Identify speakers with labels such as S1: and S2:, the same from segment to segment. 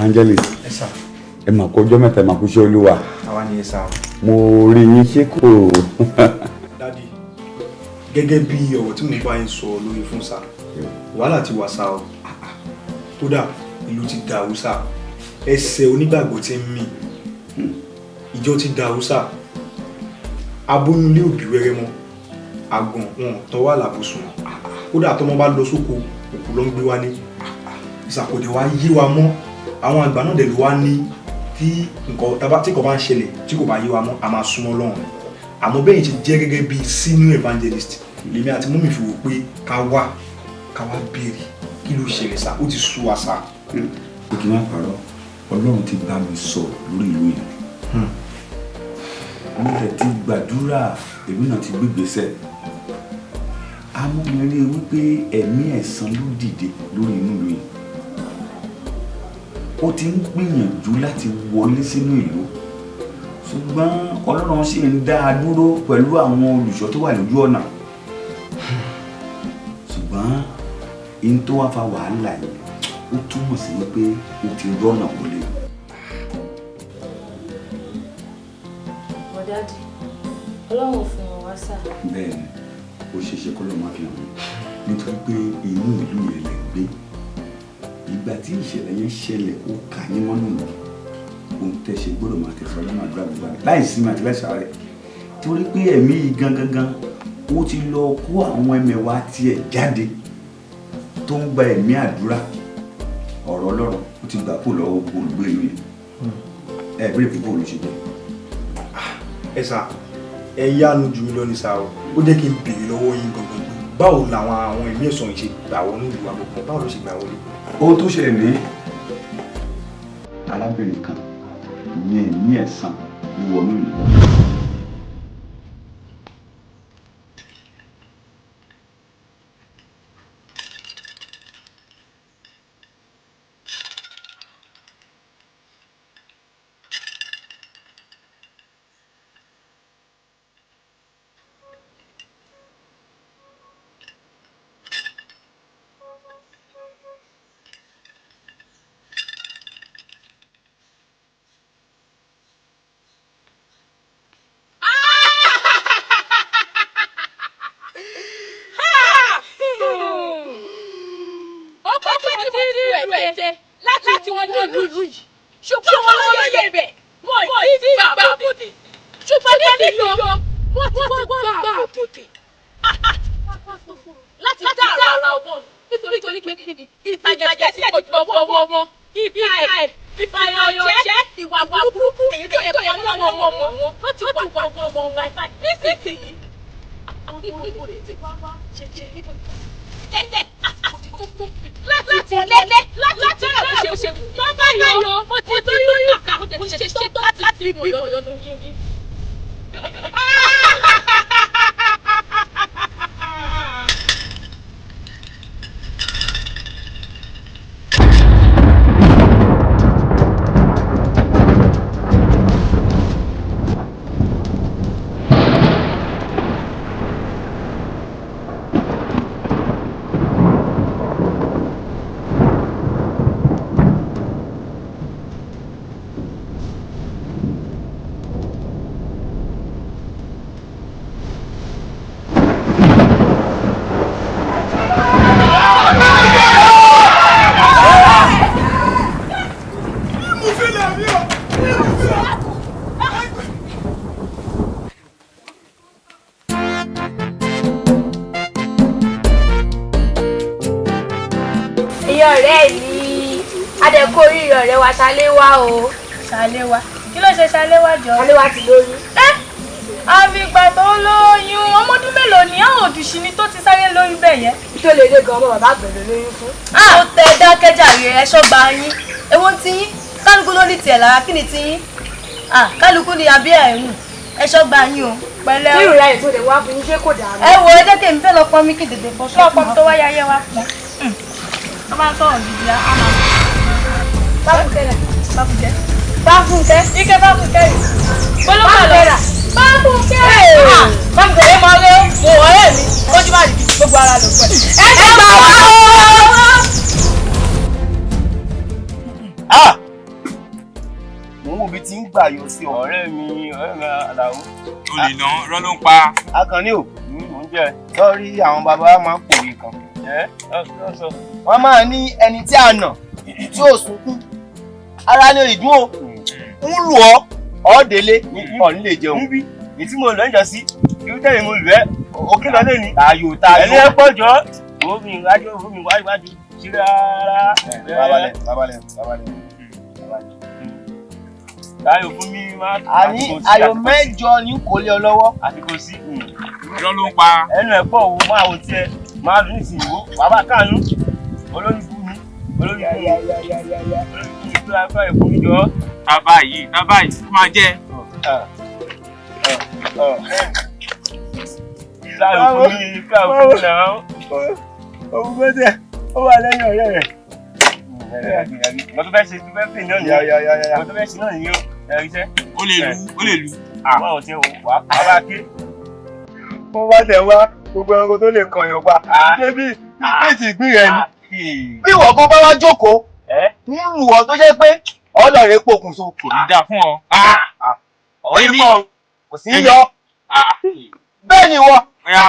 S1: Evangelist.
S2: Ẹ sà.
S1: Ẹ mà kó ọjọ́ mẹ́ta, ẹ mà kú iṣẹ́ Olúwa.
S2: Àwa ni, ẹ sà.
S1: Mo rí yín, ṣé kò?
S2: Daddy, gẹ́gẹ́ bí ọ̀rọ̀ tí mo bá yín sọ lórí fún sà, wàhálà ti wà sá o. Kódà ìlú ti dàrú sà, ẹsẹ̀ onígbàgbọ́ ti ń mì, ìjọ ti dàrú sà, aboyúnlé òbí wẹ́rẹ́ mọ́, àgàn wọn tọwọ́ àlàbùsùn. Kódà tọmọ bá lọ sóko, òkú ló ń gbé wálé. Ìsàkòdè wa yé wa mọ́. Àwọn àgbà náà dẹ̀ ló wá ní tí nǹkan tí nǹkan bá ń ṣẹlẹ̀ tí kò bá yé wa mọ́, a máa súnmọ́ Ọlọ́run. Àmọ́ bẹ́ẹ̀ ti jẹ́ gẹ́gẹ́ bí senior evangelist, lèmi àti mummy fi wò pé ká wá béèrè kí ló ṣẹlẹ̀ sá. Ó ti sú wa sá.
S1: Pé kí n má parọ́, Ọlọ́run ti bá mi sọ̀rọ̀ lórí ìlú yìí. Mo dẹ̀ ti gbàdúrà, èmi náà ti gbégbèsè. Àmọ́ mi rí i wípé ẹ̀mí ẹ̀san ló dìde lórí inú ìlú yìí. Ó ti ń gbìyànjú láti wọlé sínú ìlú, ṣùgbọ́n Ọlọ́run sì ń dá a dúró pẹ̀lú àwọn olùṣọ́ tó wà lójú ọ̀nà. Ṣùgbọ́n in tó wá fa wàhálà yìí, ó túmọ̀ sí wípé ó ti rọ́nà wọlé.
S3: But daddy, Ọlọ́run fún wọn wá sà.
S1: Bẹ́ẹ̀ ni, ó ṣeé ṣe kọ́ ló máa fi hàn mí, nítorí pé inú ìlú yẹn lè gbé. Ìgbà tí ìṣẹ̀lẹ̀ yẹn ṣẹlẹ̀, ó kà yín mọ́nú ìlú. Ohun tẹ́ ṣe gbọ́dọ̀ máa tẹ̀síwájú nínú àdúrà gbígbà láì sinmi àti láì sàárẹ̀, torí pé ẹ̀mí yìí gangan gan ó ti lọ kó àwọn ẹmẹ̀wà tiẹ̀ jáde tó ń gba ẹ̀mí àdúrà, ọ̀rọ̀ Ọlọ́run. Ó ti gbà kó lọ́wọ́ gbogbo olùgbé ìlú yẹn. Ẹ bèrè fún bóòlù ṣe jẹ́.
S2: Ẹ sà, ẹ yánu jù mí lọ ní sà o. Ó jẹ́ kí n béèrè lọ́wọ́ yín gangan pé báwo làwọn àwọn ẹ̀mí ẹ̀sán yìí ṣe gbà wọnú ìlú wa gbogbo? Báwo ló ṣe gbà wọlé?
S1: Ohun tó ṣẹlẹ̀ ní, arábìnrin kan ní ẹ̀mí ẹ̀san ló wọnú ìlú.
S4: Ó pẹ́ tí mo ti rí rẹ̀ láti wọnú ìlú yìí, ṣùgbọ́n wọn lóye ibẹ̀ wọn ò tí ì gbà bòde, ṣùgbọ́n níbi yọ wọ́n ti gbà bòde láti dá ara wọn, nítorí pé kí ni ìtajà sí ọjọ́ ọwọ́ wọn, ìka ẹ̀ ìfàyànjẹ́, ìwà burúkú èyí tó yẹ kó wọn wọn wọn wọn ti wà wọn wọn wọn wọn nísinsìnyí. Àwọn onímọ̀ ti wá wá ṣe ṣe tẹ́tẹ́ láti lẹ́lẹ́ láti rẹ̀ ṣe tó bá yọ mo ti tó yóò kà mo ṣe ṣe tó láti mọ̀ yọ̀ lóyún.
S3: Ìyá ọ̀rẹ́ mi, adẹ̀kọ́ oríire ọ̀rẹ́ wa Ṣaléwá o.
S5: Ṣaléwá, kí ló ṣe Ṣaléwá jọ?
S3: Ṣaléwá ti lóyún.
S5: Ẹ àfìgbà tó lóyún, ọmọdún mélòó ni? Àwọn òdùsí ni tó ti sáré lóyún bẹ́ẹ̀ yẹn.
S3: Tó lè dé gan, ọmọ bàbá àgbẹ̀ ló lóyún fún.
S5: Ó tẹ dákẹ́jàre, ẹ̀ṣọ́ gba yín. Èwo ń tiyín? Kálukú ló ní tiẹ̀ lára, kí ni tiyín? Kálukú ni àbí ẹ̀rùn, ẹ̀ṣọ́ gba yín o. Pẹ̀lẹ́ o.
S3: Kí ìrora ètò lè wá fún yín, ṣé kò dàrú?
S5: Ẹ wo, ẹ jẹ́ kí èmi fẹ́ lọ pọn mi kí tètè fọṣọ. Lọ pọn mi tó wáyé ayé wa pọn. Wọ́n máa ń sọ̀rọ̀ gidi á máa.
S3: Báfúnkẹ́ rẹ̀.
S5: Báfúnkẹ́.
S3: Báfúnkẹ́.
S5: Ike Báfúnkẹ́ yìí. Gbólógbà lọ. Báfúnkẹ́. Báfúnkẹ́ yẹn máa rẹ́ wo ọ̀rẹ́ mi. Kójú má rí gbogbo ara lò pẹ̀. Ẹ gbà wá o.
S6: Ah! ń wo ibi tí ń gbà yọ sí ọ.
S7: Ọ̀rẹ́ mi Àlàó.
S8: O lè ná rọ́ ló ń pa.
S6: Akànní o.
S7: Mò ń jẹ.
S6: Sọ́rí, àwọn bàbá wa máa ń pòwe kan.
S7: Ẹ ọ sọ.
S6: Wọ́n máa ní ẹni tí a nà tí ò sunkún, ara ní ìdún o, ń lù ọ́ ọ́ délé ọ̀ ní lè jẹun.
S7: Níbi ìtí mo lọ ń jọ sí, irú tẹ̀lé mo lù ẹ́, òkè lọ lé ní.
S6: Tayò tayò.
S7: Ẹni ẹ pọ̀ jọ, omi iwájú omi iwájú sí rárá.
S6: Babalẹ̀ babalẹ̀ babalẹ̀ babalẹ̀.
S7: Tayò fún mi máa.
S6: Àní ayò 8 ní kò lé ọ lọ́wọ́.
S7: Àsìkò sí.
S8: Irọ́ ló ń pa.
S7: Ẹnu ẹ̀ pọ̀ wo máa wo tiẹ̀ máa dùn sí ìwò bàbá káànú olórí bú mi olórí bú mi olórí bú mi tó afẹ́ ẹ̀fún mi jọ.
S8: Tábà yìí tábà yìí ó máa jẹ́.
S7: Láàrú fún mi káà fún mi náà.
S6: Òun gbọ́dọ̀ ó wà lẹ́yìn ọ̀rẹ́ rẹ̀.
S7: Mo tó fẹ́ ṣe tó fẹ́ pè náà nìyẹn. Mo tó fẹ́ ṣe náà nìyẹn o. Ẹ rí iṣẹ́.
S8: Ó lè lu ó lè lu.
S7: Àwọn ò tiẹ̀ wà á bá ké.
S6: Wọ́n bá tẹ̀ wá gbogbo ẹranko tó lè kọ̀yàn pa. Débi ìpèsè ìgbín rẹ̀ ni. Bí ìwọ kan bá wá jókòó, ń lù ọ́ tó jẹ́ pé ọlọ́ọ̀rẹ́ pokùnso.
S8: Kò ní dáa fún ọ.
S6: Ọ̀rẹ́ pọ̀ kò sí yọ. Bẹ́ẹ̀ ni ìwọ.
S8: Ọ̀ya,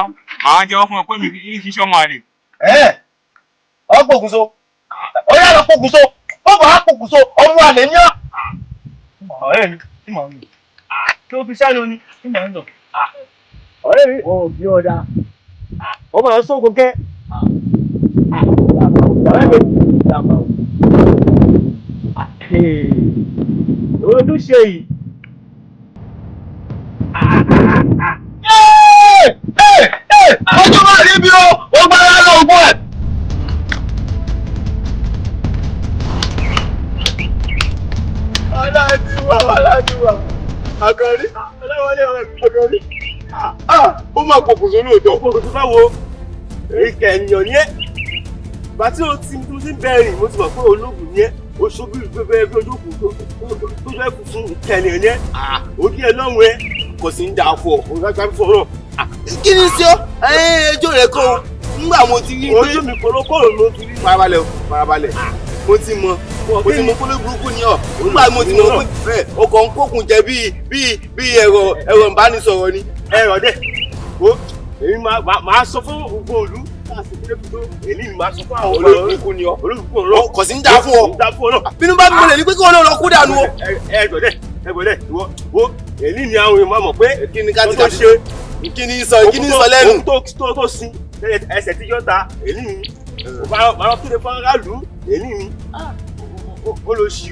S8: màá jẹ́wọ́ fún ọ pé mi kì í ṣiṣẹ́ ọmọ àlè.
S6: Ọ pokùnso. Ó yá lọ pokùnso. Ó bá a pokùnso, ọmọ àlè ní ọ.
S7: Ọ̀rẹ́ mi, kí màá ń lò? Kí ó fi sá lọ ni? Kí màá ń lò? Ọ̀rẹ́ mi.
S6: Wọn ò bí ọ̀dà. Ó máa ń sókun kẹ́.
S7: Ọ̀rẹ́ mi. Èwo ló ṣe yìí?
S6: Ojú máa rí bí o, ó gbára lọ ògùn ẹ̀. Aláàdúrà, aláàdúrà, Àkànní, aláwọlé Àkànní. Ó máa pokùnso lóòótọ́.
S7: Pokùnso báwo? Ìkẹyàn ni ẹ́. Ìgbà tí o ti mo ti ń bẹ̀rìn, mo ti mọ̀ pé olóògùn ni ẹ́. O ṣojú ìgbẹ́fẹ́ bí ojókòó tó fẹ́ kú fún ìkẹyàn ni ẹ́. Ojú ẹ lọ́rùn ẹ.
S6: Kò sí ń da fún ọ.
S7: Mo fẹ́ gbá fún ọ náà.
S6: Kí ni sí ọ? Ẹjọ́ rẹ̀ kọ́ o. Nígbà mo ti rí pé.
S7: Ojú mi kòrókòrò ló ti rí.
S6: Farabalẹ̀ o, farabalẹ̀. Mo ti mọ mo ti mọ kólé burúkú ni ọ. Nígbà mo ti mọ pé ọkọ̀ ń kókun jẹ bíi ẹ̀rọ ìbánisọ̀rọ̀ ni.
S7: Ẹ̀rọ dẹ̀, wo èmi máa sọ fún gbogbo ìlú èmi ni máa sọ fún àwọn
S6: olórí burúkú ni ọ.
S7: Olórí burúkú ni ọ.
S6: Kò sí ń dá fún ọ. Bínú bá mi mo lè ní pé kí wọn náà lọ kú dànù o.
S7: Ẹ gbọ́dẹ̀ ẹ gbọ́dẹ̀ ìwọ wo èmi ni àwọn èèyàn máa mọ̀ pé
S6: kí ni ká ti ká ṣe kí ni sọ kí ni sọ lẹ́nu.
S7: Ohun tó sin ẹsẹ̀ tí yọ ta èmi ni máa lọ kéde fún aráàlú èmi ni ó lọ ṣì.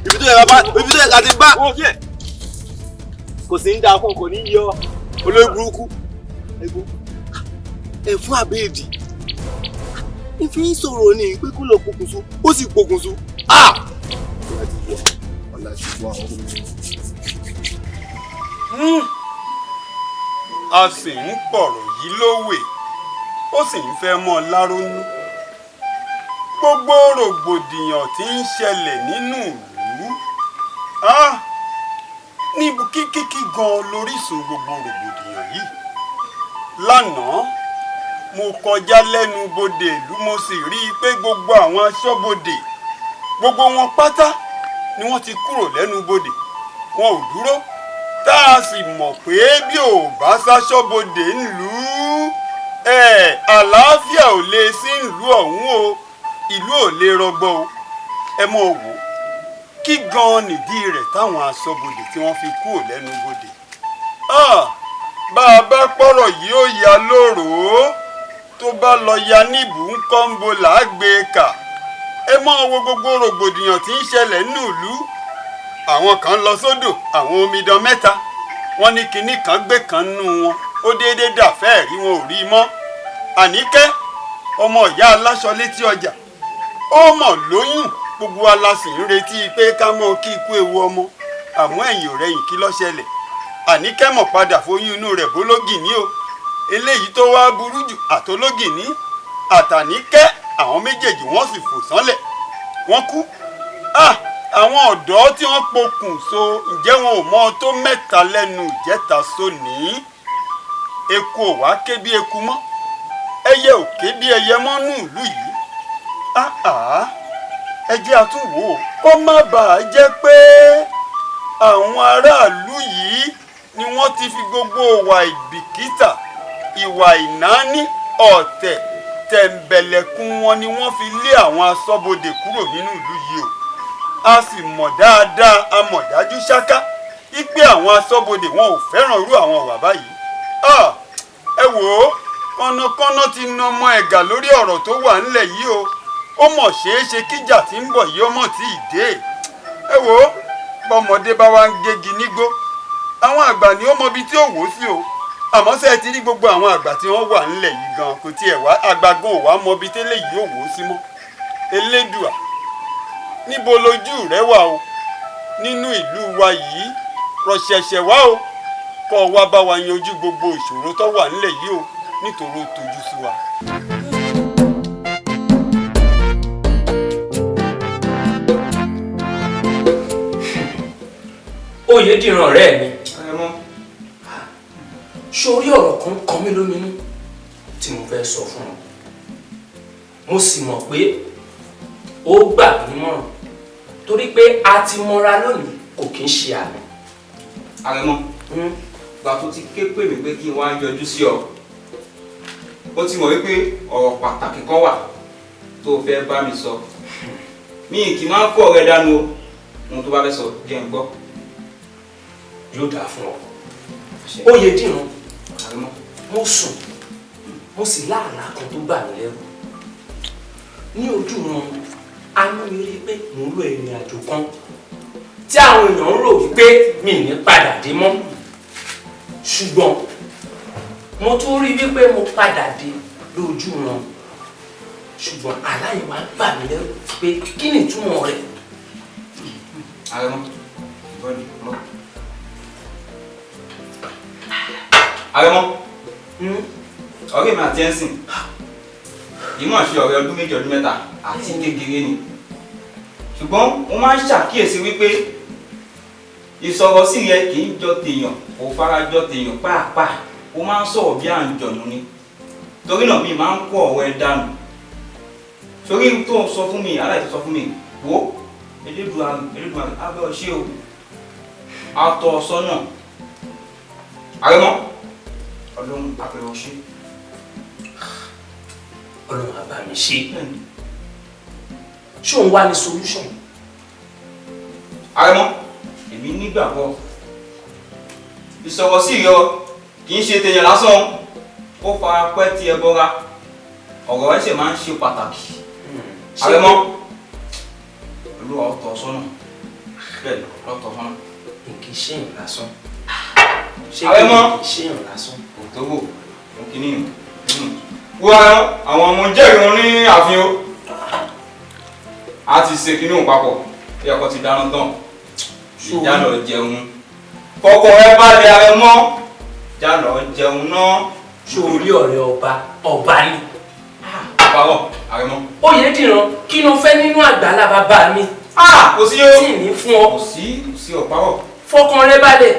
S6: Ibi tó yẹ ká ibi tó yẹ ká ti bá. Kò sí ń dá fún kò ní yọ olórí burúkú. Ẹ̀fún àbẹ́ẹ̀dì ìfi ń sọ̀rọ̀ ni pé kó lọ pokùnso ó sì pokùnso.
S1: A sì ń pọ̀rọ̀ yìí lówè, ó sì ń fẹ́ mọ́ lárónú. Gbogbo rògbòdìyàn tí ń ṣẹlẹ̀ nínú ìlú níbi kíkíkí gan lórísun gbogbo rògbòdìyàn yìí. Lánàá mo kọjá lẹ́nu bodè ìlú, mo sì rí i pé gbogbo àwọn aṣọ́bodè gbogbo wọn pátá ni wọ́n ti kúrò lẹ́nu bodè, wọn ò dúró. Tá a sì mọ̀ pé bí ò bá ṣaṣọ́bodè ńlú ẹ̀ àlàáfíà ò lè sí ìlú ọ̀hún o, ìlú ò lè rọgbọ o. Ẹ mọ̀ wò kí gan-an nìdí rẹ̀ táwọn aṣọ́bodè tí wọ́n fi kúrò lẹ́nu bodè. Bá a bá pọ̀rọ̀ yìí ó ya lóròó, tó bá lọ ya níbù ń kọ́ńbó làágbé kà. Ẹ mọ̀ wo gbogbo rògbòdìyàn tí ń ṣẹlẹ̀ nínú ìlú. Àwọn kan lọ sódò, àwọn omidan mẹ́ta wọ́n ní kinní kan gbé kan nú wọn, ó déédéé dà fẹ́ẹ̀ rí wọn ò rí mọ́. Àníkẹ́ ọmọ ìyá aláṣọ létí ọjà ó mọ̀ lóyún, gbogbo wa la sì ń retí pé ká mọ̀ kí ikú ewu ọmọ, àmọ́ ẹ̀yìn ò rẹ̀yìn kí ló ṣẹlẹ̀. Àníkẹ́ mọ̀ padà foyún inú rẹ̀ bólógìní o. Eléyìí tó wá burú jù, àtológìní àtàníkẹ́ àwọn méjèèjì wọ́n sì fò sánlẹ̀ wọ́n kú. Àwọn ọ̀dọ́ tí wọ́n pokùn so ǹjẹ́ wọn ò mọ tó mẹ́ta lẹ́nu ìjẹta sóní. Eku ò wá ké bí eku mọ́, ẹyẹ ò ké bí ẹyẹ mọ́ nù ìlú yìí. Ẹ jẹ́ àtúnwò kó má bàa jẹ́ pé
S9: Àwọn aráàlú yìí ni wọ́n ti fi gbogbo ìwà ìbìkítà, ìwà ìnáání, ọ̀tẹ̀, tẹ̀m̀bẹ̀lẹ̀kun wọn ni wọ́n fi lé àwọn aṣọ́bodè kúrò nínú ìlú yìí o. A sì mọ̀ dáadáa, a mọ̀ dájú ṣáká wípé àwọn aṣọ́bodè wọn ò fẹ́ràn irú àwọn ìwà báyìí. Ah, ẹ wò ó, kọ́nàkọ́nà ti na ọmọ ẹ̀gà lórí ọ̀rọ̀ tó wà ńlẹ̀ yìí o. Ó mọ̀ ṣeé ṣe kíjà tí ń bọ̀ yìí ó mọ̀ tí ì dé. Ẹ wò ó, bọ́mọdé bá wá ń gégi nígbó, àwọn àgbà ni ó mọ ibi tí ó wò ó sí o. Àmọ́ ṣé ẹ ti rí gbogbo àwọn àgbà tí wọ́n wà ńlẹ̀ yìí gan, kò tiẹ̀ wá àgbà gan ò wá mọ ibi tẹ́lẹ̀ yìí ó wò ó sí mọ́. Elédùà, níbo lojú rẹ wà o nínú ìlú wa yìí? Rọ̀ṣẹ̀ṣẹ̀ wá o, kọ́ ọ wá bá wa yanjú gbogbo ìṣòro tó wà ńlẹ̀ yìí o, nítorí ó tojú sú wa.
S10: Oyèdìran ọ̀rẹ́ mi, sórí ọ̀rọ̀ kan kan mí lóminú tí mo fẹ́ sọ fún ọ. Mo sì mọ̀ pé ó gbà mí nímọ̀ràn torí pé a ti mọra lónìí, kò kí ń ṣe àmì.
S11: Àrẹ̀mọ, gbà tó ti ké pè mí pé kí n wá yọjú sí ọ, ó ti mọ̀ wípé ọ̀rọ̀ pàtàkì kan wà tó fẹ́ bá mi sọ. Mi kì í máa ń kó ọ̀rẹ́ dànù o. Ohun tó bá fẹ́ sọ, jẹ́ n gbọ́.
S10: Yóò dáa fún ọ, Oyèdìran. Mo sùn, mo sì láàlá kan tó bà mí lẹ́rù ní ojú wọn. A mú mi rí pé mò ń lọ ìrìn àjò kan tí àwọn èèyàn ń rò wípé mi ní padà dé mọ́, ṣùgbọ́n mo tún rí wípé mo padà dé lójú wọn. Ṣùgbọ́n àlá yẹn wá ń bà mí lẹ́rù pé kí ni ìtumọ̀ rẹ̀?
S11: Àrẹ̀mọ, ìbọn lọ. Àrẹ̀mọ, ọ̀rẹ́ mi àti ẹ̀sìn ìmọ̀ ṣe ọ̀rẹ́ ọdún 2, ọdún 3 àti kékeré ni, ṣùgbọ́n mo máa ń ṣàkíyèsí wípé ìsọ̀rọ̀ sí rẹ kì í jọ tèèyàn, kò fara jọ tèèyàn pàápàá. Ó máa ń sọ̀rọ̀ bí àǹjọ̀nù ni. Torí náà mi máa ń kó ọ̀rọ̀ ẹ dànù. Torí tó ń sọ fún mi, aláìsí sọ fún mi, wo Elédùà, Elédùà abẹ́ ọ ṣé o, àtọ̀ sọ́nà. Àrẹ̀mọ, Ọlọ́run abẹ́ ọ ṣé.
S10: Ọlọ́run á bá mi ṣe. Ṣé òun wá ní solution?
S11: Àrẹ̀mọ, èmi nígbàgbọ́ ìsọ̀rọ̀ sí ìyọ kì í ṣe tèèyàn lásán, ó fara pẹ́ tí ẹ bọ́ra, ọ̀rọ̀ ẹ̀ sì máa ń ṣe pàtàkì. Àrẹ̀mọ, Olúwa ó tọ́ sọ́nà, bẹ́ẹ̀ ni ó tọ́ sọ́nà.
S10: Kì í ṣe èèyàn lásán. Ṣé
S11: Àrẹ̀mọ,
S10: kì í ṣe èèyàn lásán?
S11: Kò tó wò ó kì í níyàn wọ́n. Àwọn ọmọ jẹ́rìí wọn ní ààfin o. A ti ṣe kinní òun papọ̀ bí ọkọ ti dáná tán, ìjà lọ jẹun, kọkọ ẹ bá lè. Àrẹ̀mọ, já lọ jẹun náà.
S10: Sórí ọ̀rẹ́ ọba, ọba ni.
S11: Àpárọ̀, Àrẹ̀mọ.
S10: Oyèdìran, kí ló fẹ́ nínú àgbàlá bàbá mi?
S11: Kò sí o.
S10: Tí ì ní fún ọ.
S11: Kò sí, kò sí, ọ̀párọ̀.
S10: Fọkàn rẹ balẹ̀,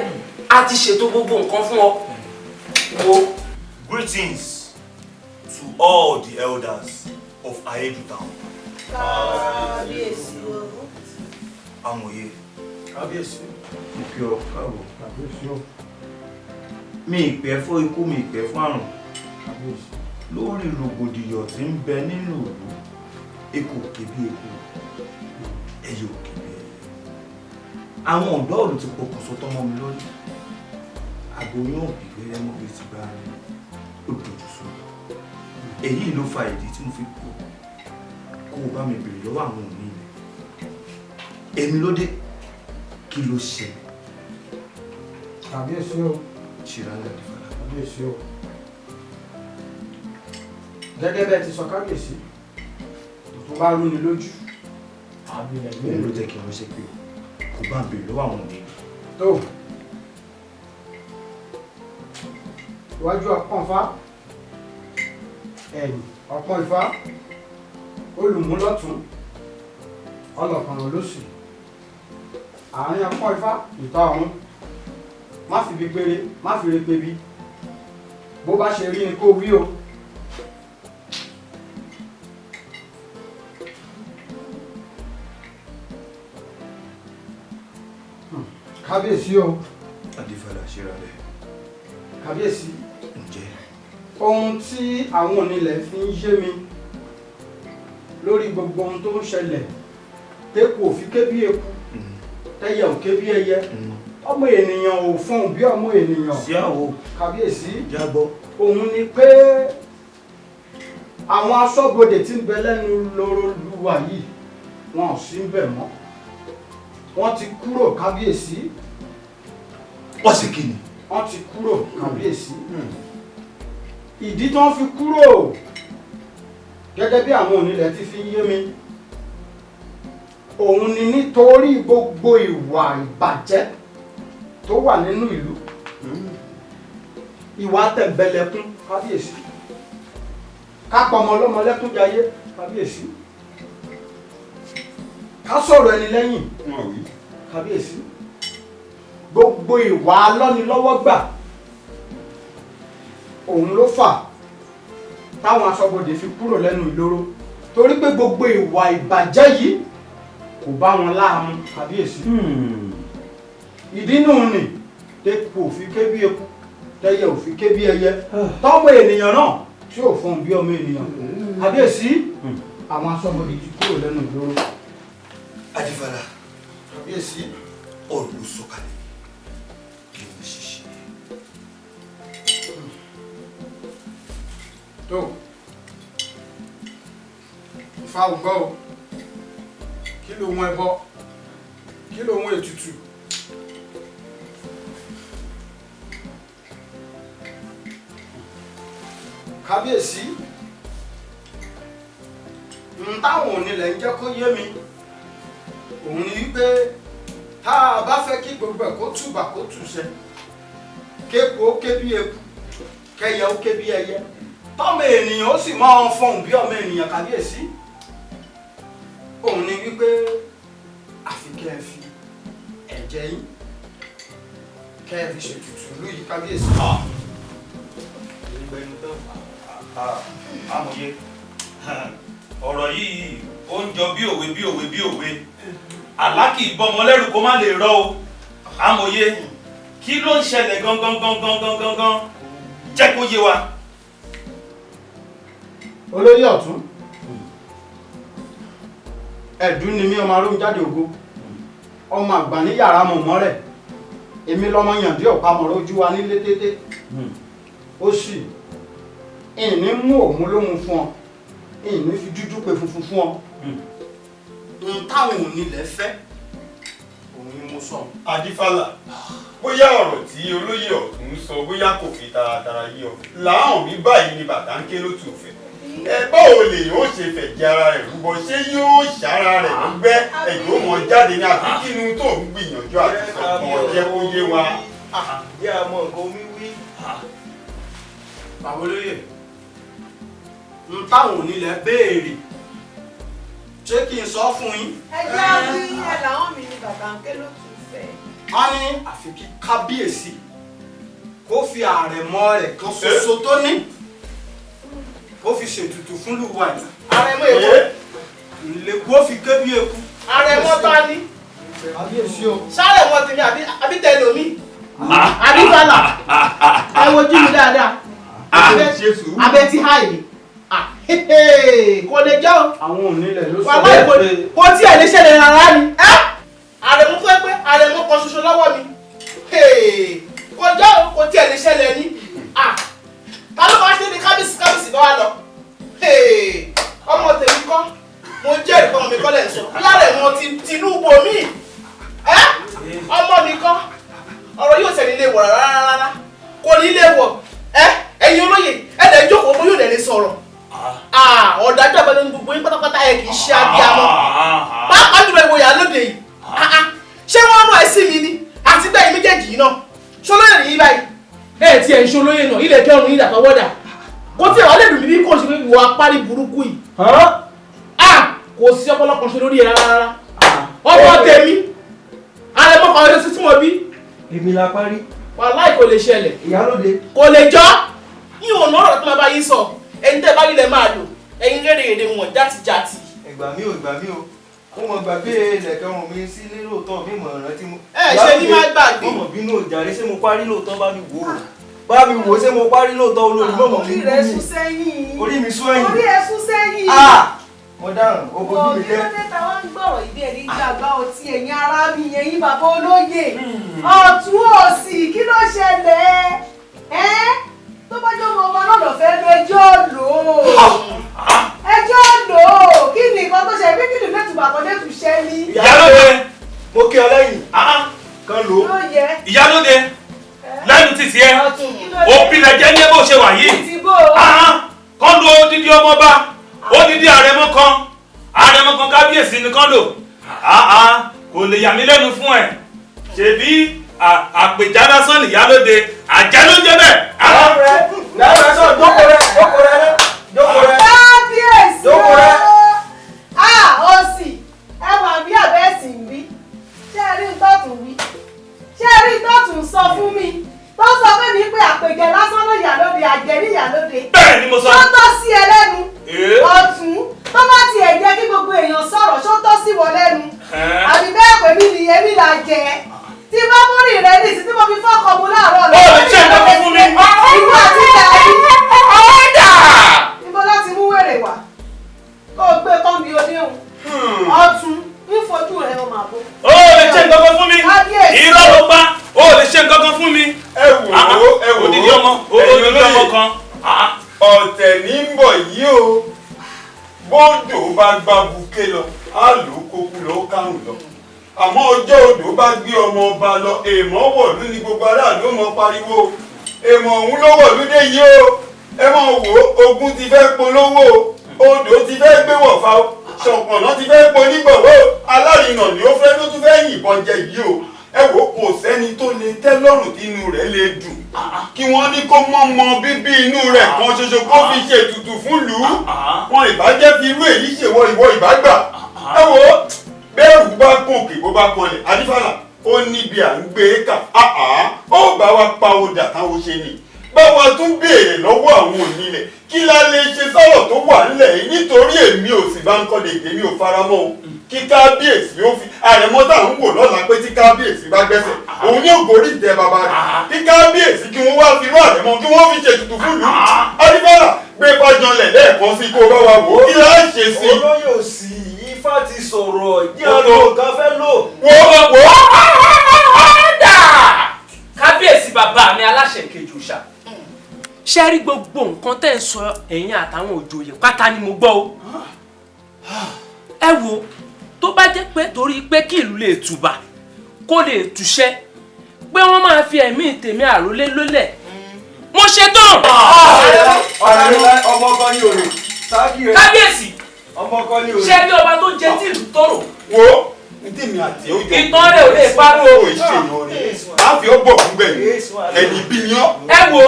S10: a ti ṣètò gbogbo nǹkan fún ọ. Wo.
S12: Greetings to all the elders of Ayedu town.
S13: Kábíyèsí o.
S12: Amòye.
S13: Kábíyèsí.
S12: Mo kí ọ káàbọ̀. Kábíyèsí o. Mi ì pẹ́ fún ikú, mi ì pẹ́ fún àrùn. Kábíyèsí. Lórí rògbòdìyàn tí ń bẹ nínú ìlú, eku ò ké bí eku, ẹyẹ ò ké bí ẹyẹ. Àwọn ọ̀dọ́ ìlú ti pokùnso tọ́mọ mi lórí. Àgbo yóò bí gbẹrẹ mọ́ bí ti gbá rẹ̀. Ó dojú sú mi. Èyí ló fa ìdí tí mo fi kú kó o bá mi bèrè lọ́wọ́ àwọn òní ilẹ̀. Èmi ló dé, kí ló ṣẹlẹ̀?
S13: Kábíyèsí o.
S12: Ṣìrànlẹ̀ Adífálà.
S13: Kábíyèsí o. Gẹ́gẹ́ bẹ́ẹ̀ ti sọ, kábíyèsí, tó bá rú ni lójú, àbílẹ̀
S12: Òun ló jẹ́ kí n ránṣẹ́ pé kó bá ń bèrè lọ́wọ́ àwọn òní ilẹ̀.
S13: Tó iwájú ọpọ́n ifá, ẹ̀yìn ọpọ́n ifá, olùmúlọ́tún, ọlọ́kànràn lósì, àárín ọpọ́n ifá, ìta ọ̀run. Má fi bí péré, má fi re pé bí bó bá ṣe rí ni kó wí o. Kábíyèsí o.
S12: Adífálà ṣera rẹ̀.
S13: Kábíyèsí.
S12: Ǹjẹ́.
S13: Ohun tí àwọn onílẹ̀ fi ń yé mi lórí gbogbo ohun tó ń ṣẹlẹ̀, téku ò fi ké bí eku, tẹ́yẹ ò ké bí ẹyẹ, ọmọ ènìyàn ò fọhùn bí ọmọ ènìyàn.
S12: Sí àwò.
S13: Kábíyèsí.
S12: Jágbọ́.
S13: Òun ni pé àwọn aṣọ́bodè tí ń bẹ lẹ́nu lóró lúwa yìí, wọn ò sí ń bẹ̀ mọ́, wọ́n ti kúrò, kábíyèsí.
S12: Wọ́n sì kí ni.
S13: Wọ́n ti kúrò, kábíyèsí. Ìdí tí wọ́n fi kúrò, gẹ́gẹ́ bí àwọn onílẹ̀ ti fi ń yé mi, òun ni nítorí gbogbo ìwà ìbàjẹ́ tó wà nínú ìlú, ìwà tẹ̀m̀bẹ̀lẹ̀kún, kábíyèsí, ká pa ọmọ ọlọ́mọ lẹ́kún jayé, kábíyèsí, ká sọ̀rọ̀ ẹni lẹ́yìn, kábíyèsí, gbogbo ìwà alọ́nilọ́wọ́gbà, òun ló fà táwọn aṣọ́bodè fi kúrò lẹ́nu ìloro, torí pé gbogbo ìwà ìbàjẹ́ yìí kò bá wọn láàmú, kábíyèsí. Ìdí nù ni teku ò fi ké bí eku, tẹyẹ ò fi ké bí ẹyẹ, tọmọ ènìyàn náà tí ò fọhùn bí ọmọ ènìyàn. Kábíyèsí, àwọn aṣọ́bodè ti kúrò lẹ́nu ìloro.
S12: Adífálà.
S13: Kábíyèsí.
S12: Ọ̀rọ̀ ló sọ̀kalẹ̀ kí ló ṣiṣẹ́.
S13: Tó Ifá ò gbọ́ o. Kí lóhun ẹbọ, kí lóhun ètùtù? Kábíyèsí, n táwọn onílẹ̀ ń jẹ́ kó yé mi, òun ni wípé tá a bá fẹ́ kí gbogbo ẹ̀ kó tùbà kó tùṣẹ, kéku ó ké bí eku, kẹyẹ ó ké bí ẹyẹ, tọ́mọ ènìyàn ó sì máa fọhùn bí ọmọ ènìyàn, kábíyèsí, òun ni wípé àfi kẹ́ ẹ fi ẹ̀jẹ̀ yín, kẹ́ ẹ fi ṣètùtù ìlú yìí, kábíyèsí.
S12: Amòye, ọ̀rọ̀ yìí ó ń jọ bí òwe bí òwe bí òwe. Àlá kì í bọ́mọ lẹ́rù kó má lè rọ́ o. Amòye, kí ló ń ṣẹlẹ̀ gangan gangan gangan gangan? Jẹ́ kó yé wa.
S13: Olóyè ọ̀tún, ẹ̀dùn ni mí, ọmọ aróhùn jáde ògo, ọmọ àgbà ní yàrá mọ̀mọ́ rẹ̀. Èmi lọmọ yàndí ọ̀pá mọ̀rọ̀ ojú wa nílé tété. Ó sì ìní mú òun lóhun fún ọ, ìní fi dúdú pé funfun fún ọ. N táwọn onílẹ̀ fẹ́, òun ni mo sọ.
S9: Adífálà, bóyá ọ̀rọ̀ tí olóyè ọ̀tún ń sọ, bóyá kò fi taratara yí ọ làwọn mi báyìí ni bàtà ń ké lótú fẹ́. Ẹ báwo lè yóò ṣe fẹ̀jẹ̀ ara rẹ̀ rúbọ? Ṣé yóò ṣàrà rẹ̀ lọ́gbẹ́ ẹ̀jẹ̀ ó mọ jáde ní, àbí kínú tó ń gbìyànjú àti sọ̀kan? Jẹ́ kó yé wa.
S12: Jẹ́ àmọ́ nǹkan omi wí.
S13: Bàbá olóyè, n táwọn onílẹ̀ béèrè, ṣé kí n sọ fún yín?
S14: Ẹ jẹ́ wí ẹ làwọn mi ni bàbá ń ké ló tún fẹ́.
S13: Wọ́n ní àfi kí kábíyèsí kó fi àrẹ̀mọ rẹ̀ kan ṣoṣo tó ní, kó fi ṣètùtù fún lùwà yìí.
S6: Àrẹ̀mọ èwo?
S13: Ìlẹ̀kùn ó fi ké bí eku.
S6: Àrẹ̀mọ ta ni?
S13: Kábíyèsí o.
S6: Sárẹ̀mọ tèmi àbí tẹlomi? Àbí fàlà? Ẹ wojú mi dáadáa. Abẹ ti háì ni. Kò lè jẹ́ o.
S13: Àwọn onílẹ̀ ló sọ.
S6: Wàhálà kò tí ẹ̀ lè ṣẹlẹ̀ rárá ni. Àrẹ̀mọ fẹ́ pé àrẹ̀mọ kan ṣoṣo lọ́wọ́ mi. Kò jẹ́ o, kò tí ẹ̀ lè ṣẹlẹ̀ ni. Ta ló máa ṣe ní kábíyèsí kábíyèsí bá wa lọ? Ọmọ tèmi kọ́, mo jẹ́rìí pé ọmọ mi kọ́ lẹ̀ ń sọ. Bí àrẹ̀mọ ti Tinubu mi. Ọmọ mi kọ́, ọ̀rọ̀ yóò tẹ̀ nílé wọ̀ rárá rárá. Kò ní lè wọ̀. Ẹ̀yin olóyè, ẹ̀ lẹ́ jókòó fún yóò dẹ̀ lè sọ̀rọ̀. Ọ̀dájú àbẹ̀lẹ̀ ní gbogbo yín pátápátá, ẹ kì í ṣe abiyamọ, pàápàá jùlọ ìwòyà lóde yìí. Ṣé wọ́n rán ẹ sí mi ni? Àti bẹ́ẹ̀ méjèèjì yìí náà, ṣolóyè nìyí báyìí. Ẹ ti ẹ̀ ń ṣolóyè náà, ilẹ̀ kẹrùn yìí dàtọwọ́dà kò tí ẹ̀ wá lè dùn mí bí kò ṣe pé ìwọ apárí burúkú yìí. Kò sí ọpọlọ kan ṣe lórí ẹ rárá rárá. Ọmọ tèmi, àrẹ̀mọ kan ọdún tí mo bí.
S12: Èmi la parí.
S6: Wàláì kò lè ṣẹlẹ̀.
S12: Ìyálóde.
S6: Kò lè jọ́ yín ò lọ́rọ̀ tó máa bá yín sọ. Ẹ̀yin tẹ́ bá nílẹ̀ máa lò, ẹ̀yin rédèrèdè wọn játijàti.
S12: Ẹgbà mi ò, ẹgbà mi o.
S15: Mo mọ̀ gbàgbé ilẹ̀kẹ̀ ọrùn mi sílé lóòótọ́, mi mọ̀ rántí mo.
S6: Ẹ ṣe ní má gbàgbé.
S15: Mo mọ̀ bínú òjàre, ṣé mo parí lóòótọ́? Bá mi wò ó. Bá mi wò ó, ṣé mo parí lóòótọ́? Olórí mọ̀mọ́ mi
S14: Orí
S15: bú
S14: rẹ̀
S15: mi.
S14: sún sẹ́yìn.
S15: Orí mi sún ẹ̀yìn.
S14: Orí ẹ̀ sún sẹ́yìn.
S15: Ah! Mo dáràn, o bojú mi
S14: Kí
S15: jẹ́.
S14: ló dé táwọn ń gbọ̀rọ̀ ìbí ẹni gbàgbá ọtí, ẹ̀yin ará mi, ẹ̀yin bàbá olóyè? Ọ̀tún òsì, kí ló ṣẹlẹ̀? Ẹ́ tó bá jọ́ ọmọ ọba náà lọ fẹ́ lo ẹjọ́ lò ó. Ẹjọ́ lò ó. Kí ni nǹkan tó ṣe bí kí ni lẹ́tùbà kan lẹ́tù ṣẹ́ ní?
S16: Ìyálóde.
S15: Mo kí ọ lẹ́yìn. Kan lò ó.
S14: Ló yẹ.
S16: Ìyálóde, lẹ́nu títí ẹ, òpìlẹ̀ jẹ́ ní bó ṣe wà yìí.
S14: Ti bó o.
S16: Kán lo odidi ọmọba, odidi àrẹ̀mọ kan, àrẹ̀mọ kan kábíyèsí ni kán lò. Kò lè yà mí lẹ́nu fún ẹ. Ṣèbí àpèjá lásán nìyálóde, àjẹ́ ló jẹ́ bẹ́ẹ̀.
S15: Lẹ́nu ẹ̀ sọ, jókòó rẹ, jókòó rẹ, jókòó rẹ.
S14: Kábíyèsí
S15: Jókòó rẹ.
S14: o. Ah, òsì, ẹ wà bí àbẹ́sì ń bí. Ṣé ẹ rí tọ́tù wí? Ṣé ẹ rí tọ́tù sọ fún mi? Tó sọ fún mi pé àpèjẹ lásán ló yà lóde, àjẹ́ ní yà lóde.
S16: Bẹ́ẹ̀ ni mo sọ.
S14: Ṣó tọ́ sí ẹ lẹ́nu?
S16: Ee.
S14: Ọ̀tún, tó bá tiẹ̀ jẹ́ kí gbogbo èèyàn sọ̀rọ̀, ṣó tọ́ sí wọ lẹ́nu? Àbí bẹ́ẹ̀ pé mi nìyẹn mi là jẹ́. Tí bá múrì rẹ ní ìsìn tí mo fi fọ́kọ̀ mu láàárọ̀
S16: Ó lè ṣe nǹkan kan fún mi.
S14: Ìwọ àti tàbí. Ibo láti mú wèrè wá? Kó o gbé kọ́ńbí oníhun. Ọ̀tún, ń fojú rẹ̀ ọmọ àbò.
S16: Ó lè ṣe nǹkan kan fún mi.
S14: Kábíyèsí.
S16: Irọ́ ló pa. Ó lè ṣe nǹkan kan fún mi.
S9: Ẹ wò ó, ẹ wò ó.
S16: Odidi ọmọ, odidi ọmọ kan.
S9: Ọ̀tẹ̀ ní ń bọ̀ yìí o. Bóńdò bá gbá buké lọ, á lò ó kókú lọ, ó kárùn lọ. Àmọ́ ọjọ́ odò bá gbé ọmọ ọba lọ, èèmọ̀ wọ̀lú ni gbogbo aráàlú mọ pariwo. Èèmọ̀ ọ̀hún ló wọ̀lú dé yìí o. Ẹ máa wò ó, ogun ti fẹ́ polówó o, odò ti fẹ́ gbé wọ̀fà o, ṣọ̀pọ̀nà ti fẹ́ ponígbọ̀wọ́ o, alárinà ni ó fẹ́ ló tún fẹ́ yìnbọn jẹ yìí o. Ẹ wò ó, kò sẹ́ni tó lè tẹ́ lọ́rùn tí inú rẹ̀ lè dùn kí wọ́n ní kó mọ́ mọ bíbí inú rẹ̀ kan ṣoṣo kó fi ṣètùtù fún lù ú. Wọn ìbá jẹ́ fi irú èyí ṣèwọ, ìwọ ìbá gbà. Ẹ wò ó, bẹ́ẹ̀rù bá gòkè bó bá kanlẹ̀, adífàlà ó níbi à ń gbé kà ó bá wa pa odà táwọn ṣe nì, báwa tún béèrè lọ́wọ́ àwọn onílẹ̀ kí la lè ṣe sọ̀rọ̀ tó wà ńlẹ̀ yìí, nítorí èmi ò sì bá ń kọ́ lè èmi ò faramọ́ o kí kábíyèsí ó fi àrẹ̀mọ tá à ń wò lọ́la pé tí kábíyèsí bá gbẹ́sẹ̀ òun yóò gorí ìtẹ́ bàbá rẹ̀, kí kábíyèsí kí wọ́n wá fi rú àrẹ̀mọ kí wọ́n fi ṣètùtù fún ìlú. Adífàlà gbé fàjọlẹ̀ lẹ́ẹ̀kan sí kó bá wa wò ó kí la ṣe sí.
S15: Olóyè òsì, Ifá ti sọ̀rọ̀, ìdí àlọ́ nǹkan fẹ́ lò.
S9: Wo wo.
S10: Kábíyèsí bàbá mi aláṣẹ kejì òòṣà, ṣé rí gbogbo nǹkan tẹ́ ń sọ, ẹ̀yin àtàwọn òjòyè pátá ni mo gbọ́ o. Ẹ wo, tó bá jẹ́ pé torí pé kí ìlú lè tùbà kó lè túṣẹ́ pé wọ́n máa fi ẹ̀mí tèmi àrólé lólẹ̀, mo ṣe tán.
S15: Ọ̀rẹ́ ọmọ kan ní òrè.
S10: Kábíyèsí,
S15: ọmọ kan ní òrè.
S10: ṣé bí ọba tó jẹ tí ìlú tòrò.
S9: Wo ntí mi àti ó jọ.
S10: Ìtàn rẹ̀ ò lè parun o.
S9: Ó ṣe yan rẹ̀ á fi ọ́ bọ̀ fún gbẹ̀yìn ẹni bí yan.
S10: Ẹ wo,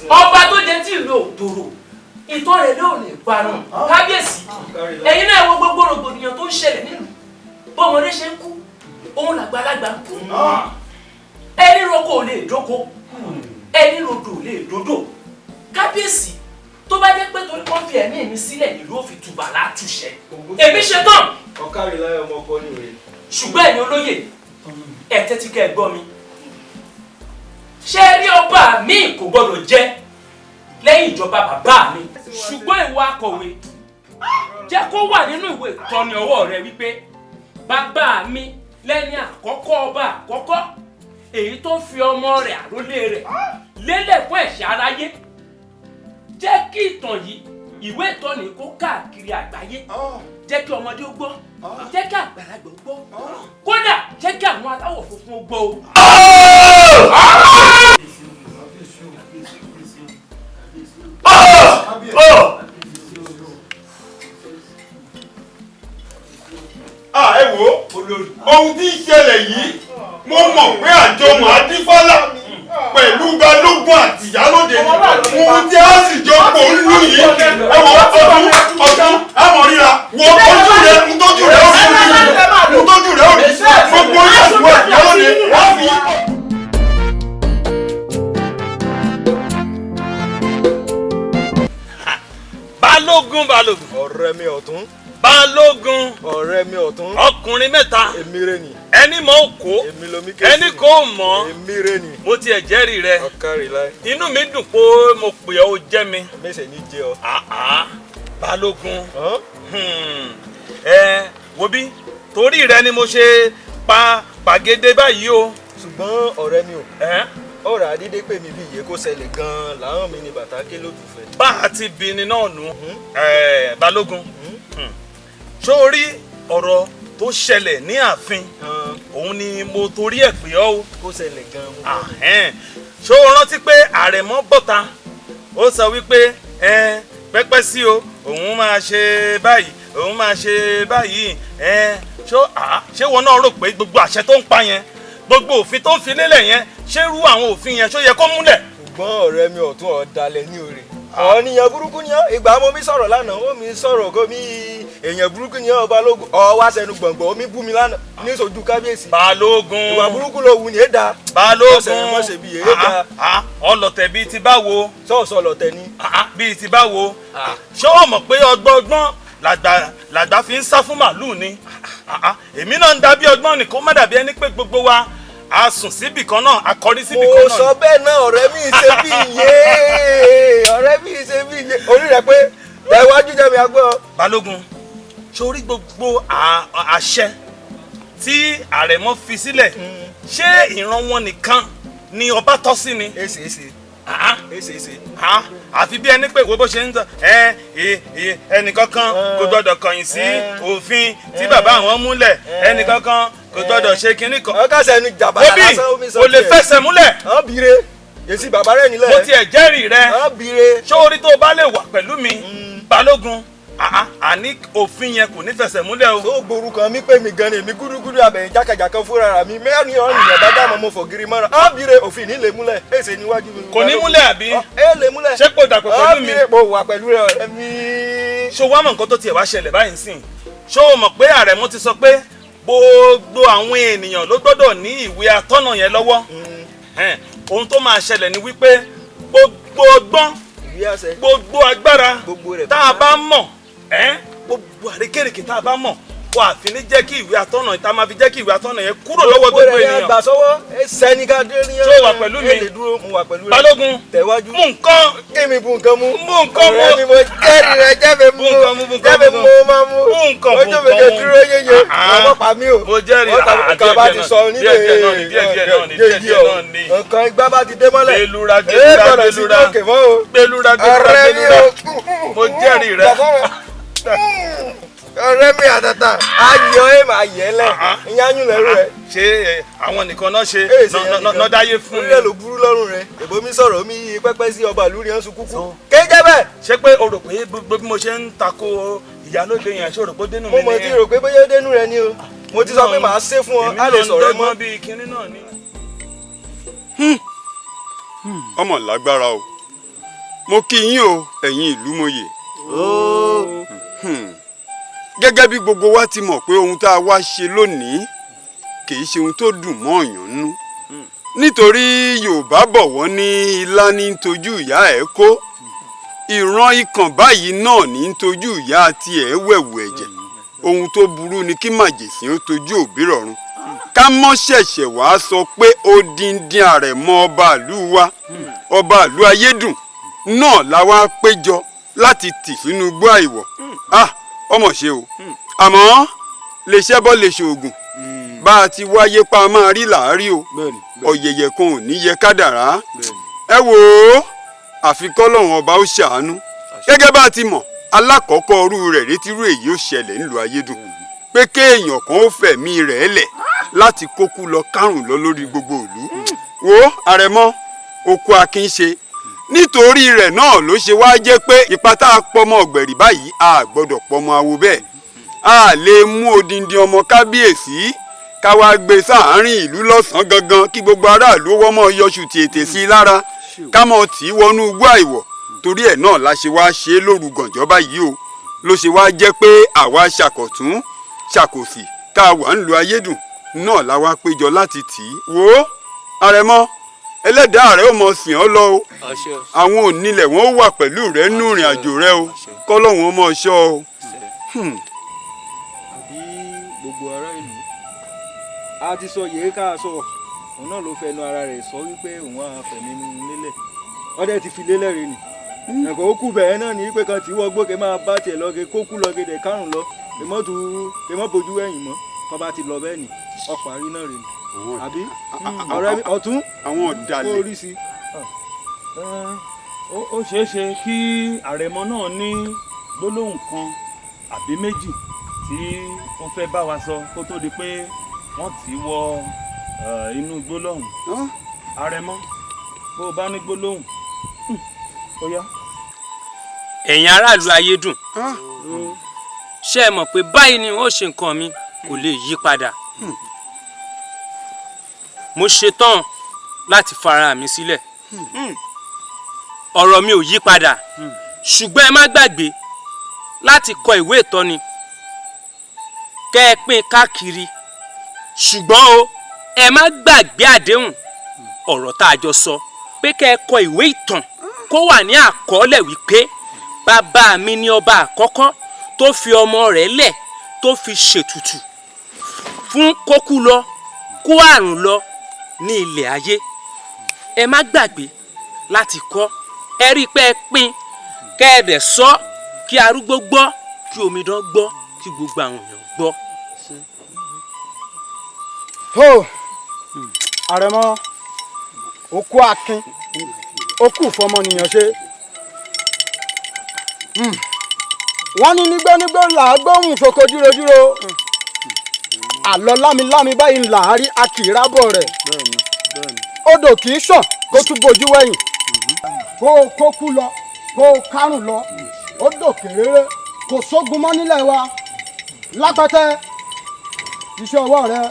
S10: ọba tó jẹ tí ìlú òtòrò, ìtàn rẹ̀ ló lè parun. Kábíyèsí, ẹ̀yin náà wo gbogbo rògbòdìyàn tó ń ṣẹlẹ̀ nílùú, bọ́mọdé ṣe ń kú òun làgbàlagbà ń kú, ẹni roko ò lè dóko, ẹni rodò ò lè dódò. Kábíyèsí, tó bá jẹ́ pé torí wọ́n fi ẹ̀mí mi sílẹ̀ nílùú ó fi tùbà látúnṣe, èmi ṣe tán.
S15: Ọ̀kàrí láyé ọmọ kan ní òrè.
S10: Ṣùgbọ́n ẹ̀yin olóyè, ẹ tẹ́tí kẹ́ ẹ gbọ́ mi. Ṣé rí ọba mi kò gbọ́dọ̀ jẹ lẹ́yìn ìjọba bàbá mi. Ṣùgbọ́n ìwọ akọ̀wé, jẹ́ kó wà nínú ìwé ìtọ́ni ọwọ́ rẹ wípé bàbá mi lẹ́ni àkọ́kọ́, ọba àkọ́kọ́ èyí tó fi ọmọ rẹ̀ àrólé rẹ̀ lélẹ̀ fún ẹ̀ṣẹ̀ aráyé. Jẹ́ kí ìtàn yìí, ìwé ìtọ́ni kó káàkiri àgbáyé, jẹ́ kí ọmọdé ó gbọ́, jẹ́ kí àgbàlagbà ó gbọ́, kódà jẹ́ kí àwọn aláwọ̀ funfun ó gbọ́ o.
S9: Ẹ wo ohun tí ń ṣẹlẹ̀ yìí, mo mọ̀ pé àjọmọ̀ adífálà pẹ̀lú balógun àti ìyálóde ohun tí a sì jọ pò ń lù yìí. Ẹ wò ọdún ọdún àmọ̀ ríra wo ojú rẹ ń tójú rẹ ó rí ń tójú rẹ ó rí gbogbo yóò wọ ìyálóde wọ́n fi yí pọ̀.
S16: Balógun, balógun.
S15: Ọ̀rẹ́ mi ọ̀tún.
S16: Balógun.
S15: Ọ̀rẹ́ mi ọ̀tún.
S16: Ọkùnrin mẹ́ta.
S15: Èmi rẹ ni.
S16: Ẹni mọ̀ ò kó.
S15: Èmi lomi ké sí.
S16: Ẹni kò mọ̀.
S15: Èmi rẹ ni.
S16: Mo tiẹ̀ jẹ́rìí rẹ.
S15: Ọ̀kárì láì.
S16: Inú mi dùn pé mo pè ọ́, o jẹ́ mi.
S15: Mẹ́sẹ̀ ní jẹ́ ọ.
S16: Àá Balógun. Ẹ wo bí torí rẹ ni mo ṣe pa pàgédé báyìí o.
S15: Ṣùgbọ́n ọ̀rẹ́ mi ò. Ọ̀rọ̀ àdídé pè mí bí iye kó ṣẹlẹ̀ gan-an làwọn mi ni bàtà ké lótú fẹ́.
S16: Bá a ti bí ni náà nù. Balógun, ṣó o rí ọ̀rọ̀ tó ṣẹlẹ̀ ní ààfin, òun ni mo torí ẹ̀ pè ọ́ o.
S15: Kó ṣẹlẹ̀ gan-an.
S16: Ṣó o rántí pé àrẹ̀mọ bọ̀ta ó sọ wípé pẹ́pẹ́ sí o, òun máa ṣe báyìí, òun máa ṣe báyìí. Ṣé wọn náà rò pé gbogbo àṣẹ tó ń pa yẹn, gbogbo òfin tó ń fi lélẹ̀ yẹn, ṣé irú àwọn òfin yẹn ṣó yẹ kó múlẹ̀?
S15: Ṣùgbọ́n ọ̀rẹ́ mi ọ̀tún, ọ̀dàlẹ̀ ní òrè. Ọ̀nìyàn burúkú ni ọ́. Ìgbà mo mi sọ̀rọ̀ lánàá, ó mi sọ̀rọ̀ kó mi èèyàn burúkú ni ọ́. Balógun, ọ wá sẹnu gbọ̀ngbọ̀n, ó mi bú mi lánàá ní sojú kábíyèsí.
S16: Balógun.
S15: Ìwà burúkú ló wù ní é da.
S16: Balógun.
S15: Ọ̀sẹ̀ mọ̀ ṣe bí é da.
S16: Ọlọ̀tẹ̀ bíi ti báwo.
S15: Sọ̀ọ̀sọ̀ ọlọ̀tẹ̀ ni.
S16: Bíi ti báwo. Ṣé o mọ̀ pé ọgbọ́n làgbà fi ń sá fún màlúù ni? Èmi náà ń dàbí ọgbọ́n ni, kó má dàbí ẹni pé gbogbo wa a sùn síbì kan náà, a kọrí síbì kan náà.
S15: Mo sọ bẹ́ẹ̀ náà, ọ̀rẹ́ mi ṣe bí iye, ọ̀rẹ́ mi ṣe bí iye, orí rẹ pé tẹ̀wájú jẹ́ mi agbọ́.
S16: Balógun, sórí gbogbo àṣẹ tí àrẹ̀mọ fi sílẹ̀, ṣé ìran wọn nìkan ni ọba tọ́ sí ni?
S15: Èsì èsì. Èsì èsì.
S16: Àfi bí ẹni pé ìwé bó ṣe ń sọ ẹnìkankan kò gbọdọ̀ kọ̀yìn sí òfin tí bàbá àwọn múlẹ̀, ẹnìkankan kò gbọdọ̀ ṣe kinní kan.
S15: Ọkọ sẹnu jàbàrà lásán omi sọ
S16: tiẹ̀. Kò lè fẹsẹ̀ múlẹ̀.
S15: Ọ bìíre èsì bàbá rẹ nílẹ̀.
S16: Mo tiẹ̀ jẹ́rìí rẹ.
S15: Ọ bìíre.
S16: Ṣé orí tó o bá lè wà pẹ̀lú mi, Balógun, àní òfin yẹn kò ní fẹsẹ̀ múlẹ̀ o.
S15: Tó gborúkọ mi pé mi gan ni èmi gúdúgúdú abẹ̀yìn jákàjàkan fúnra mi mẹ́rin ọ̀nìyàn bá dààmú mo fògiri mọ́ra. Ọ bìíre òfin ní lè múlẹ̀ èsè níwájú mi.
S16: Kò ní múlẹ̀ àbí?
S15: Ẹ lè múlẹ̀.
S16: Ṣé kò dàpọ̀ pẹ̀lú mi?
S15: Ọ bìíre mo wà pẹ̀lú rẹ ọ̀rẹ́ mi.
S16: Ṣé o wá mọ̀ nǹkan tó tiẹ̀ wá ṣẹlẹ̀ báyìí sìn? Ṣé o mọ̀ pé àrẹ̀mọ ti sọ pé gbogbo àwọn ènìyàn ló gbọ́dọ̀ ní ìwé atọ́nà yẹn lọ́wọ́? Ohun tó máa ṣẹlẹ̀ ni wípé gbogbo ọgbọ́n, gbogbo agbára tá a bá mọ̀, gbogbo àrékèrèké tá a bá mọ̀, kó àfi ní jẹ́ kí ìwé atọ́nà tá a máa fi jẹ́ kí ìwé atọ́nà yẹn kúrò lọ́wọ́ gbogbo ènìyàn.
S15: Gbogbo rẹ̀ gbà sọ́wọ́ sẹ́ni ká dé ní.
S16: Ṣé o wà pẹ̀lú mi?
S15: Ẹ lè dúró, mo wà pẹ̀lú rẹ.
S16: Balógun,
S15: tẹ̀wájú.
S16: Mú nǹkan.
S15: Kí mi bu nǹkan mú.
S16: Mú nǹkan mú.
S15: Ọ̀rẹ́ mi mo jẹ́rìí rẹ, jẹ́ mi mú.
S16: Mú nǹkan mú,
S15: jẹ́ mi mú máa mú.
S16: Mú nǹkan
S15: Ojú mi kò dúró yéye. Ọmọ pa mí o.
S16: Mo jẹ́rìí.
S15: Nǹkan bá ti sọ nílé.
S16: Díẹ̀ díẹ̀ náà ni, díẹ̀ díẹ̀ náà ni, díẹ̀ díẹ̀ náà ni.
S15: Nǹkan igbá bá ti dé mọ́lẹ̀.
S16: Gbẹlura
S15: Ẹ
S16: gbẹlura
S15: gbọ́dọ̀ sí
S16: gbẹlura.
S15: òkè mọ́ o.
S16: Gbẹlura gbẹlura
S15: Ọ̀rẹ́ mi
S16: gbẹlura.
S15: o.
S16: Mo jẹ́rìí rẹ.
S15: Ọ̀rẹ́ mi àtàtà ayọ̀ ẹ̀ máa yẹ̀ lẹ̀ ìyáyún lẹ́rù rẹ̀.
S16: Ṣé àwọn nìkan náà ṣe nọ́dáyé fún
S15: mi? Orílẹ̀ ló burú lọ́rùn rẹ̀, èbó mi sọ̀rọ̀ mi yí pẹ́pẹ́ sí ọba ìlú rẹ̀ ń sun kúkú. Kéjẹ́ bẹ́ẹ̀.
S16: Ṣé pé o rò pé bí mo ṣe ń tako ìyálóde yẹn, ṣé o rò pé ó dénú mi
S15: Mo
S16: ni?
S15: mọ̀ tí rò pé bóyá ó dénú rẹ ni o. Mo ti sọ pé màá ṣe fún ọ, á lè sọ̀rọ̀ ẹ mọ́.
S16: Èmi náà ń dọ́gbọ́n bíi kinní náà ni.
S9: Ọmọ lágbára o, mo kí yín o, ẹ̀yin ìlú mòye. Gẹ́gẹ́ bí gbogbo wa ti mọ̀ pé ohun tá a wá ṣe lónìí kì í ṣe ohun tó dùn mọ́ ọ̀yàn nú, nítorí Yorùbá bọ̀ wọ́n ní ilá ní tójú ìyá ẹ̀ kó, ìran ikàn báyìí náà ní tójú ìyá tiẹ̀ wẹ̀wù ẹ̀jẹ̀. Ohun tó burú ni kí màjèsín ó tójú òbí rọ̀run. Ká mọ́ ṣẹ̀ṣẹ̀ wá sọ pé odindin àrẹ̀mọ ọba ìlú wa, ọba ìlú Ayédùn náà la wá péjọ láti tì sínú igbó àìwọ̀. Ọmọ ṣe o, àmọ́ lè ṣẹ́bọ́ lè ṣoògùn, bá a ti wáyé pa máa rí làárí o, ọ̀yẹ̀yẹ̀ kan ò ní yẹ kádàrá. Ẹ wò ó, àfi k'Ọlọ́run ọba ó ṣàánú. Gẹ́gẹ́ bá a ti mọ̀, alákọ̀ọ́kọ́ ọrú rẹ̀ rétírú èyí ó ṣẹlẹ̀ ńlùú Ayédùn, pé kéèyàn kan ó fẹ̀mí rẹ̀ lẹ̀ láti kókú lọ kárùn lọ lórí gbogbo ìlú. Wo àrẹ̀mọ, oko akin ṣe, nítorí rẹ̀ náà ló ṣe wá jẹ́ pé ipa tá a pọmọ ọ̀gbẹ̀rì báyìí a gbọ́dọ̀ pọmọ awo bẹ́ẹ̀. A lè mú odindi ọmọ kábíyèsí ká wá gbé sáàárín ìlú lọ́sàn-án gangan kí gbogbo aráàlú wọ́n mọ̀ yọṣù tètè sí i lára, ká mọ̀ tí wọnú igbó àìwọ̀. Torí ẹ̀ náà la ṣe wá ṣe é lóru gànjọ́ báyìí o, ló ṣe wá jẹ́ pé àwa ṣàkọ̀tún ṣàkòsì tá a wà ń lu Ayédùn náà la wá péjọ láti tì í. Wo àrẹ̀mọ, ẹlẹ́dàá rẹ ó mọ sìn ọ́ lọ o, àwọn onílẹ̀ wọn ó wà pẹ̀lú rẹ nú ìrìn àjò rẹ o, kọ́lọ́hún ó mọ ṣọ́ o.
S10: Àbí
S15: A ti sọ yèé ká sọ, òun náà ló fẹnu ara rẹ̀ sọ wípé òun á fẹ̀mí nínú lélẹ̀. Ọdẹ ti fi lélẹ̀ rè ni. Ẹ̀kọ́ ó kú bẹ̀rẹ̀ náà ní pé kan tí wọ́n gbókè máa bá tiẹ̀ lọ ke kó kú lọ ke dẹ̀ kárùn lọ. Èmọ́ tu èmọ́ bojú ẹ̀yìn mọ́. Kọ́ bá ti lọ bẹ́ẹ̀ ni, ọ̀parí náà rè ni. Àbí? Ọ̀rẹ́ mi ọ̀tún.
S9: Àwọn ọ̀dàlẹ̀.
S15: Kó rí sí.
S16: Ó ṣeé ṣe kí àrẹ̀mọ náà ní gbólóhùn kan àbí méjì tí ó fẹ́ bá wa sọ kó tó di pé wọ́n ti wọ inú gbólóhùn. Àrẹ̀mọ, bó o bá ní gbólóhùn, ó yá.
S10: Ẹ̀yin aráàlú Ayédùn, ṣé ẹ mọ̀ pé báyìí ni ó ṣe nǹkan mi kò lè yí padà? Mo ṣetán láti fara mi sílẹ̀, ọ̀rọ̀ mi ò yí padà, ṣùgbọ́n ẹ má gbàgbé láti kọ ìwé ìtọ́ni kẹ́ ẹ pín káàkiri. Ṣùgbọ́n o, ẹ má gbàgbé àdéhùn ọ̀rọ̀ tá a jọ sọ pé kẹ́ ẹ kọ ìwé ìtàn kó wà ní àkọọ́lẹ̀ wípé bàbá mi ní ọba àkọ́kọ́ tó fi ọmọ rẹ̀ lẹ̀ tó fi ṣètùtù fún kókú lọ kó àrùn lọ ní ilẹ̀ ayé. Ẹ má gbàgbé láti kọ́. Ẹ rí i pé ẹ pín, kẹ́ ẹ dẹ̀ sọ kí arúgbó gbọ́, kí omidan gbọ́, kí gbogbo àwọn èèyàn gbọ́.
S13: Tó àrẹ̀mọ, òkú akin, òkú fọmọnìyàn ṣe. Wọ́n ní nígbónígbó là á gbóhùn ṣoko dúrodúro, àlọ́ lámilámi báyìí là á rí, a kì í rábọ̀ rẹ̀. Odò kì í ṣàn kó tún bojú wẹ̀yìn. Kó o kó kú lọ, kó o kárùn lọ, ó dòkèrèrè, kò sógun mọ́ nílẹ̀ wa lápẹtẹ. Iṣẹ́ ọwọ́ rẹ.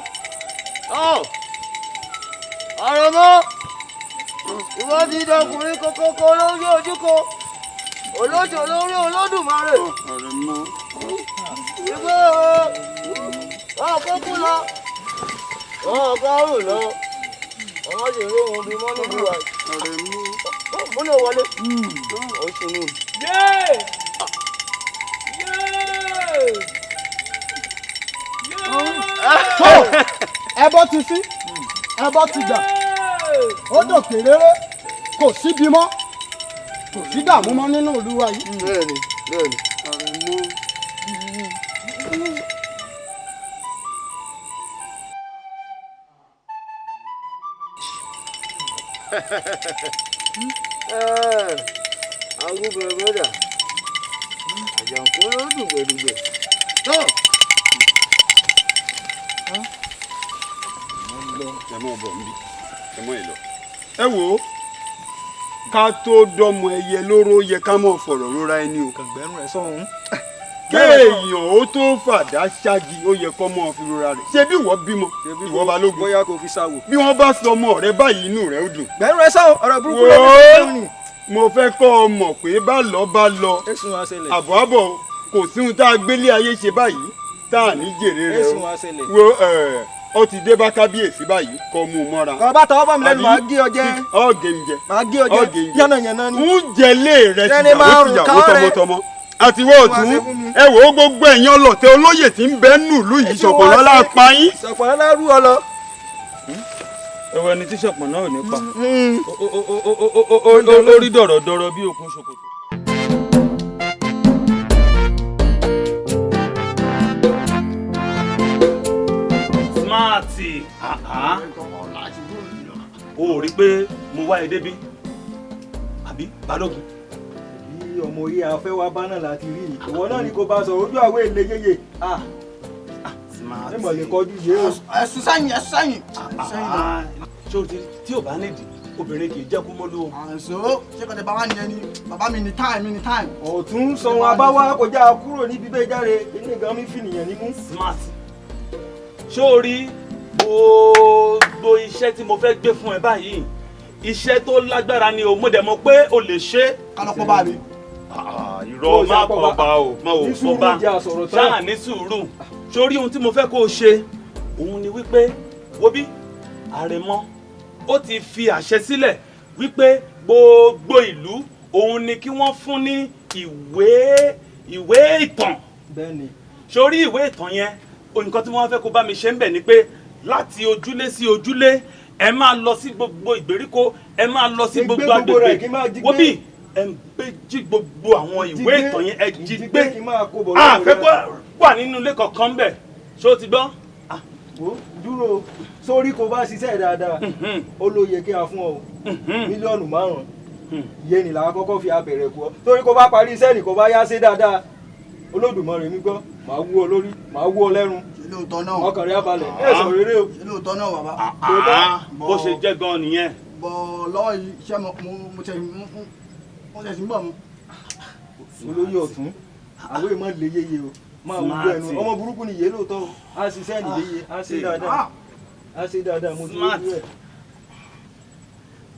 S17: Àrẹ̀mọ, ìwọ ti dọkùnrin kókókó lórí ojúko olójó lórí Olódùmarè. Ìgbé o, ọkọ kú lọ, ọkọ rùn lọ, ọmọ sì rí ohun bíi mọ́nú bí wa. Mo ní wọlé. Ó sùn ní.
S16: Yéé!
S13: Tó ẹbọ ti sí, ẹbọ ti gbà, ó dòkèrèrè, kò síbi mọ́, kò sí dààmú mọ́ nínú ìlú wa yìí.
S17: Bẹ́ẹ̀ni, bẹ́ẹ̀ni. Agúbẹ̀rẹ̀dà àjàǹkó ló dùgbẹ̀dùgbẹ̀ tó.
S9: Ẹ mọ̀ bọ̀ nbí, ẹ mọ̀ ẹ lọ. Ẹ wò ó, ká tó dọ́mọ ẹyẹ lóró yẹ ká mọ̀ fọ̀rọ̀ rora ẹni o.
S15: Kàngbẹ́rún rẹ̀ sọ̀hún.
S9: Kéèyàn ó tó fàdá ṣáàgì, ó yẹ kó mọ̀ fi rora rẹ̀. Ṣé bí ìwọ bímọ, ìwọ Balógun?
S15: Bóyá kò fi sáwò.
S9: Bí wọ́n bá sọ ọmọ rẹ báyìí, inú rẹ ó dùn.
S15: Gbẹ́rún rẹ̀ sọ̀hún, ọ̀rọ̀ burúkú
S9: Wò
S15: ló
S9: ó,
S15: ní.
S9: mo fẹ́ kọ́ ọ mọ̀ pé bá lọ bá lọ,
S15: Èsùn wa ṣẹlẹ̀.
S9: àbọ̀ àbọ̀, kò sí ohun tá a gbélé ayé ṣe báyìí tá a ní jèrè rẹ
S15: Èsùn wa ṣẹlẹ̀.
S9: o. Wo ẹ, ọ ti dé bá kábíyèsí báyìí, kọ́ mú un mọ́ra.
S15: Kọ́ bá tọwọ́ bọ̀ mí lẹ́nu, màá gé ọ jẹ.
S9: Ọ̀gẹ̀ ń jẹ.
S15: Màá gé ọ jẹ.
S9: Ọ̀gẹ̀ ń jẹ.
S15: Yánnayànna ni.
S9: Ń jẹ lé rẹ
S15: Ẹni
S9: tìyàwó
S15: márùn-ún
S9: tìyàwó
S15: ká rẹ.
S9: tọmọtọmọ. Àti wọ́n ọ̀tún, ẹ wò ó, gbogbo ẹ̀yin ọlọ̀tẹ̀ olóyè tí ń bẹ nùlú yìí, ṣọ̀pọ̀lọ́ la pa yín.
S15: Ṣọ̀pọ̀lọ́ la rú ọ lọ.
S16: Ẹwọ ẹni tí ṣọ̀pọ̀ náà ò ní pa. Ó rí dọ̀rọ̀dọ̀rọ̀ bí okùn ṣòkòtò. Smart, o rí pé mo wá ẹ débi àbí, Balógun?
S15: Bí ọmọ orí afẹ́ wa bá náà láti rí yìí, ìwọ náà ni kò bá sọ̀rọ̀ ojú àwọ̀ èlé yéye. Ẹ mọ̀ lè kọjú yé o.
S6: Ẹ̀sùn sẹ́yìn, ẹ̀sùn sẹ́yìn.
S16: Ṣé o ti tí ò bá nídìí, obìnrin kì í jẹ́ kó mọ́lú o.
S6: Àǹsó ṣé kò tẹ bàbá nìyẹn ni bàbá mi ní táìmù ní táìmù.
S15: Ọ̀tún sọ̀rọ̀ abáwá kọjá kúrò níbi bẹ́ẹ̀ jáde, inú gan mi fìnìyàn nímú.
S16: Smart, ṣé o rí gbogbo iṣẹ́ tí mo fẹ́ gbé fún ẹ báyìí? Iṣẹ́ tó lágbára ni o, mo dẹ̀ mọ̀ pé o lè ṣe.
S6: Kálọ́pọ̀ bá mi.
S16: Irọ́, má pọ̀ bá o, má o
S15: Ní
S16: pọ̀
S15: sùúrù
S16: bá.
S15: jẹ́ àsọ̀rọ̀ tán.
S16: Ṣáà ní sùúrù. Sórí ohun tí mo fẹ́ kó o ṣe òun ni wípé, wo bí àrẹ̀mọ ó ti fi àṣẹ sílẹ̀ wípé gbogbo ìlú òun ni kí wọ́n fún ní ìwé ìtàn.
S15: Bẹ́ẹ̀ni.
S16: Sórí ìwé ìtàn yẹn, nǹkan tí wọ́n fẹ́ kó bá mi ṣe ń bẹ̀ ni pé Láti ojúlé sí ojúlé, ẹ máa lọ sí gbogbo ìgbèríko, ẹ máa lọ sí
S15: Gbé
S16: gbogbo
S15: gbogbo rẹ̀
S16: agbègbè.
S15: kí n máa jí
S16: Wo
S15: gbé.
S16: bí ẹ ń gbé jí gbogbo àwọn ìwé
S15: Jí gbé,
S16: ìtàn yẹn, ẹ jí
S15: jí
S16: gbé.
S15: gbé kí n máa kó bọ̀
S16: A
S15: lọ́wọ́
S16: fẹ́
S15: rẹ.
S16: kó wà nínú ilé kankan bẹ̀. Ṣé o ti gbọ́?
S15: Wo dúró sórí kò bá ṣiṣẹ́ dáadáa, ó ló yẹ kí a fún ọ o. 5 mílíọ̀nù iye ni làwọn kọ́kọ́ fi abẹ̀rẹ̀ kú ọ, torí kò bá parí iṣẹ́ ni kò bá yá sí dáadáa, Olódùmarè mi gbọ́, màá wú ọ lórí, màá wú ọ lẹ́run, ọkàn rẹ̀ á balẹ̀. Ẹ sọ̀rọ̀ eré o.
S18: Ṣé lóòótọ́ náà, bàbá?
S16: Ah, bó ṣe jẹ́ gan nìyẹn.
S18: Bọ̀ lọ́wọ́ yìí, iṣẹ́ mo mo mo tẹ̀ mo tẹ̀ sí ń bọ̀ mo.
S15: Olóyè ọ̀tún, àwọn èèmọ̀ lè yéye o, máa wú
S16: Smart.
S15: ẹnu ọmọ burúkú ni yé lóòótọ́ o, á ṣiṣẹ́ ní yéye, á ṣe dáadáa, á ṣe dáadáa, mo ti
S16: Smart.
S15: rí ẹ̀.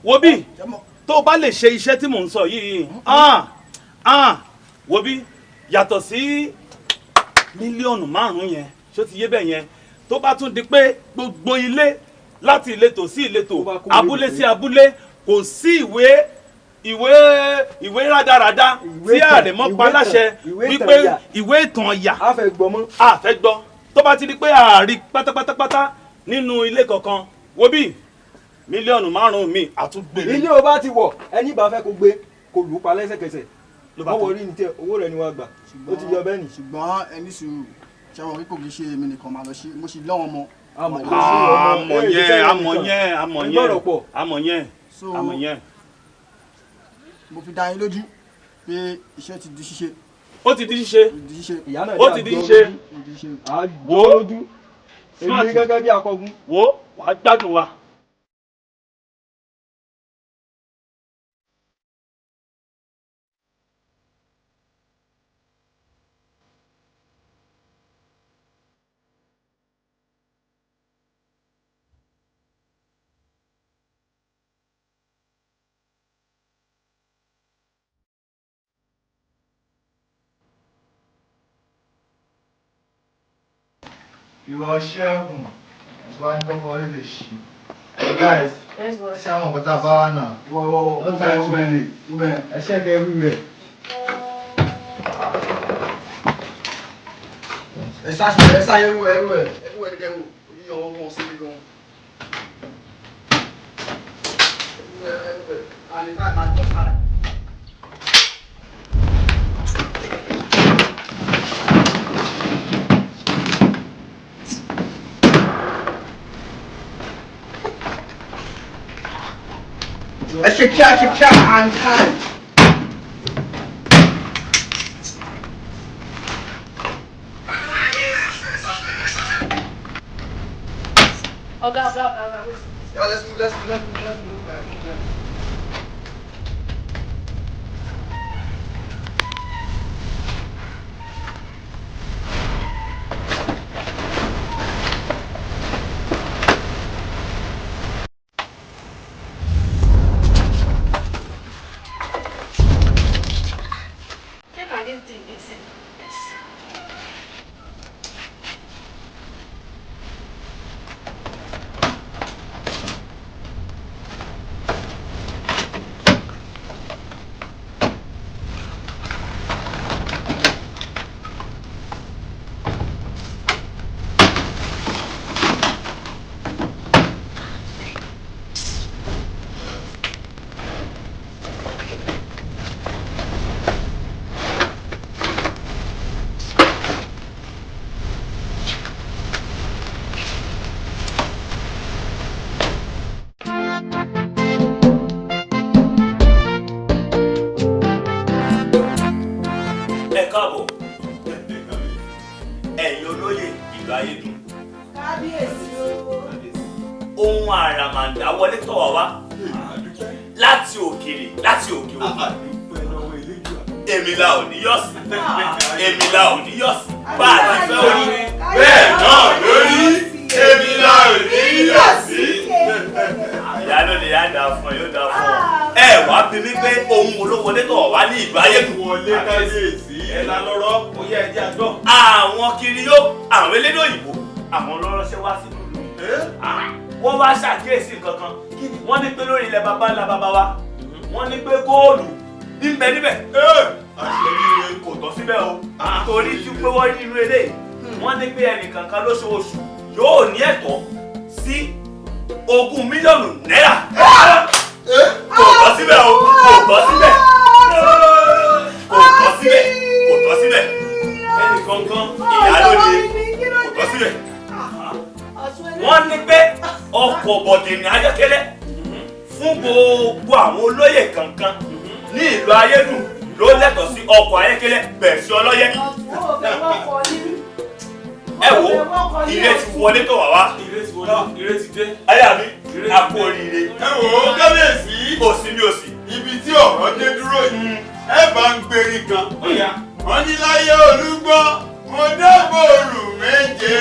S16: Wo bí tó o bá lè ṣe iṣẹ́ tí mò ń sọ yìí, wo bí yàtọ̀ sí 5 mílíọ̀nù yẹn, ṣó ti yé bẹ́ẹ̀ yẹn? Tó bá tún di pé gbogbo ilé láti ìletò sí ìletò, abúlé sí abúlé, kò sí ìwé rádaràda tí
S15: ìtàn,
S16: àrẹ̀mọ pa
S15: ìwé
S16: láṣẹ
S15: ìtàn, ìwé ìtàn
S16: wípé
S15: ìyà.
S16: Ìwé ìtàn ọ̀yà
S15: a fẹ́ gbọ́ mọ́.
S16: A fẹ́ gbọ́. Tó bá ti di pé ààrí pátápátápátá nínú ilé kankan, wo bí 5 mílíọ̀nù mi àtúgbèrè.
S15: Ilé o bá ti wọ̀, ẹni bá fẹ́ kó gbé kó lù ú pa lẹ́sẹ̀kẹsẹ̀.
S16: Ló bá
S15: Wọ́n
S16: tán.
S15: wọ rí ní tiẹ̀, owó rẹ̀ ni wàá gbà, ó ti yọ bẹ́ẹ̀ ni.
S18: Ṣùgbọ́n ẹni sùúrù, ṣé wọn kò kì í ṣe èmi nìkan máa lọ sí, mo sì lọ́wọ́ mọ́.
S15: Àmọ̀
S16: Àmọ̀ yẹn, àmọ̀ yẹn, àmọ̀ yẹn, àmọ̀ yẹn, àmọ̀ yẹn.
S18: Mo fi dá yín lójú pé iṣẹ́ ti di ṣíṣe.
S16: Ó ti di ṣíṣe.
S18: Di ṣíṣe.
S15: Ìyá náà
S16: Ó ti di ṣíṣe.
S15: Wo lójú èmi gẹ́gẹ́ bí akọgun.
S16: Wo wàá gbádùn wa.
S19: Ìwọ ṣẹ́gun wá ní kọ́kọ́ lè ṣí. Guys, ṣé àwọn nǹkan tá a bá wà náà? No time to be late. Ẹ ṣe kẹ́ everywhere.
S18: Ẹ sá ẹ sá ewu ẹ ewu ẹ ewu ẹ kẹ wò yíyọ wọn sí mi gan. Ewu ẹ ewu ẹ àní ká máa tọ́ sára. Ẹ ṣe kíá ṣe kíá and time.
S4: Ọ̀gá, ọ̀gá, ọ̀gá, ọ̀gá, wait.
S18: Yeah, let's move, let's move, let's move, let's move, let's move.
S4: Check how this thing is. Yes.
S10: Ẹ káàbọ̀, ẹ̀yin olóyè ìlú ayédùn.
S14: Kábíyèsí o.
S10: Ohun àràmàǹdà wọlé tọ̀ wá wá láti òkèèrè, láti òkè òkun. Èmi la ò ní yọ̀ sí, èmi la ò ní yọ̀ sí, bá a ti fẹ́ orí bẹ́ẹ̀ náà lórí, èmi la ò ní yọ̀ sí. Ìyálóde yá dáa fún ẹ, yóò dáa fún ọ. Ẹ wá bí mi pé ohun wo ló wọlé tọ̀ wá ní ìlú ayédùn.
S16: Wọlé kábíyèsí. Ẹ la lọ́rọ́, ó yẹ ẹ jẹ́ àgbọ̀.
S10: Àwọn kiriyó, àwọn elédè òyìnbó, àwọn lọ́rọ́ṣẹ́ wá sínú ìlú yìí. Wọ́n wá ṣàkíyèsí nǹkan kan. Wọ́n ní pé lórí ilẹ̀ baba ńlá baba wa, wọ́n ní pé góòlù ń bẹ níbẹ̀. Àṣírí kò tọ́ síbẹ̀ o, torí tí pé wọ́n rí irú eléyìí, wọ́n ní pé ẹnìkankan lóṣooṣù yóò ní ẹ̀tọ́
S16: sí 20 mílíọ̀nù náírà. Kò tọ́ síbẹ̀ o, kò tọ́ síbẹ̀, kò tọ́ síbẹ̀, kò tọ́ síbẹ̀. Ẹnì kankan. Ìyálóde, kò tọ́ síbẹ̀. Wọ́n ní pé ọkọ̀ bọ̀gìnì ayọ́kẹ́lẹ́ fún gbogbo àwọn olóyè kankan ní ìlú Ayédùn ló lẹ́tọ̀ọ́ sí ọkọ̀ ayọ́kẹ́lẹ́ bẹ̀rẹ̀ sí ọlọ́yẹ. Ẹ wo, ire ti wọlé tó wà wá. Ire ti dé. Aya mi, a kú oríire.
S9: Ẹ wò ó, kábíyèsí.
S16: Òsì mi òsì.
S9: Ibi tí ọ̀rọ̀ dé dúró yìí, ẹ bá ń gbèrí kan. Wọ́n ní láyé Olúgbọ́n, mo dábòrò méje,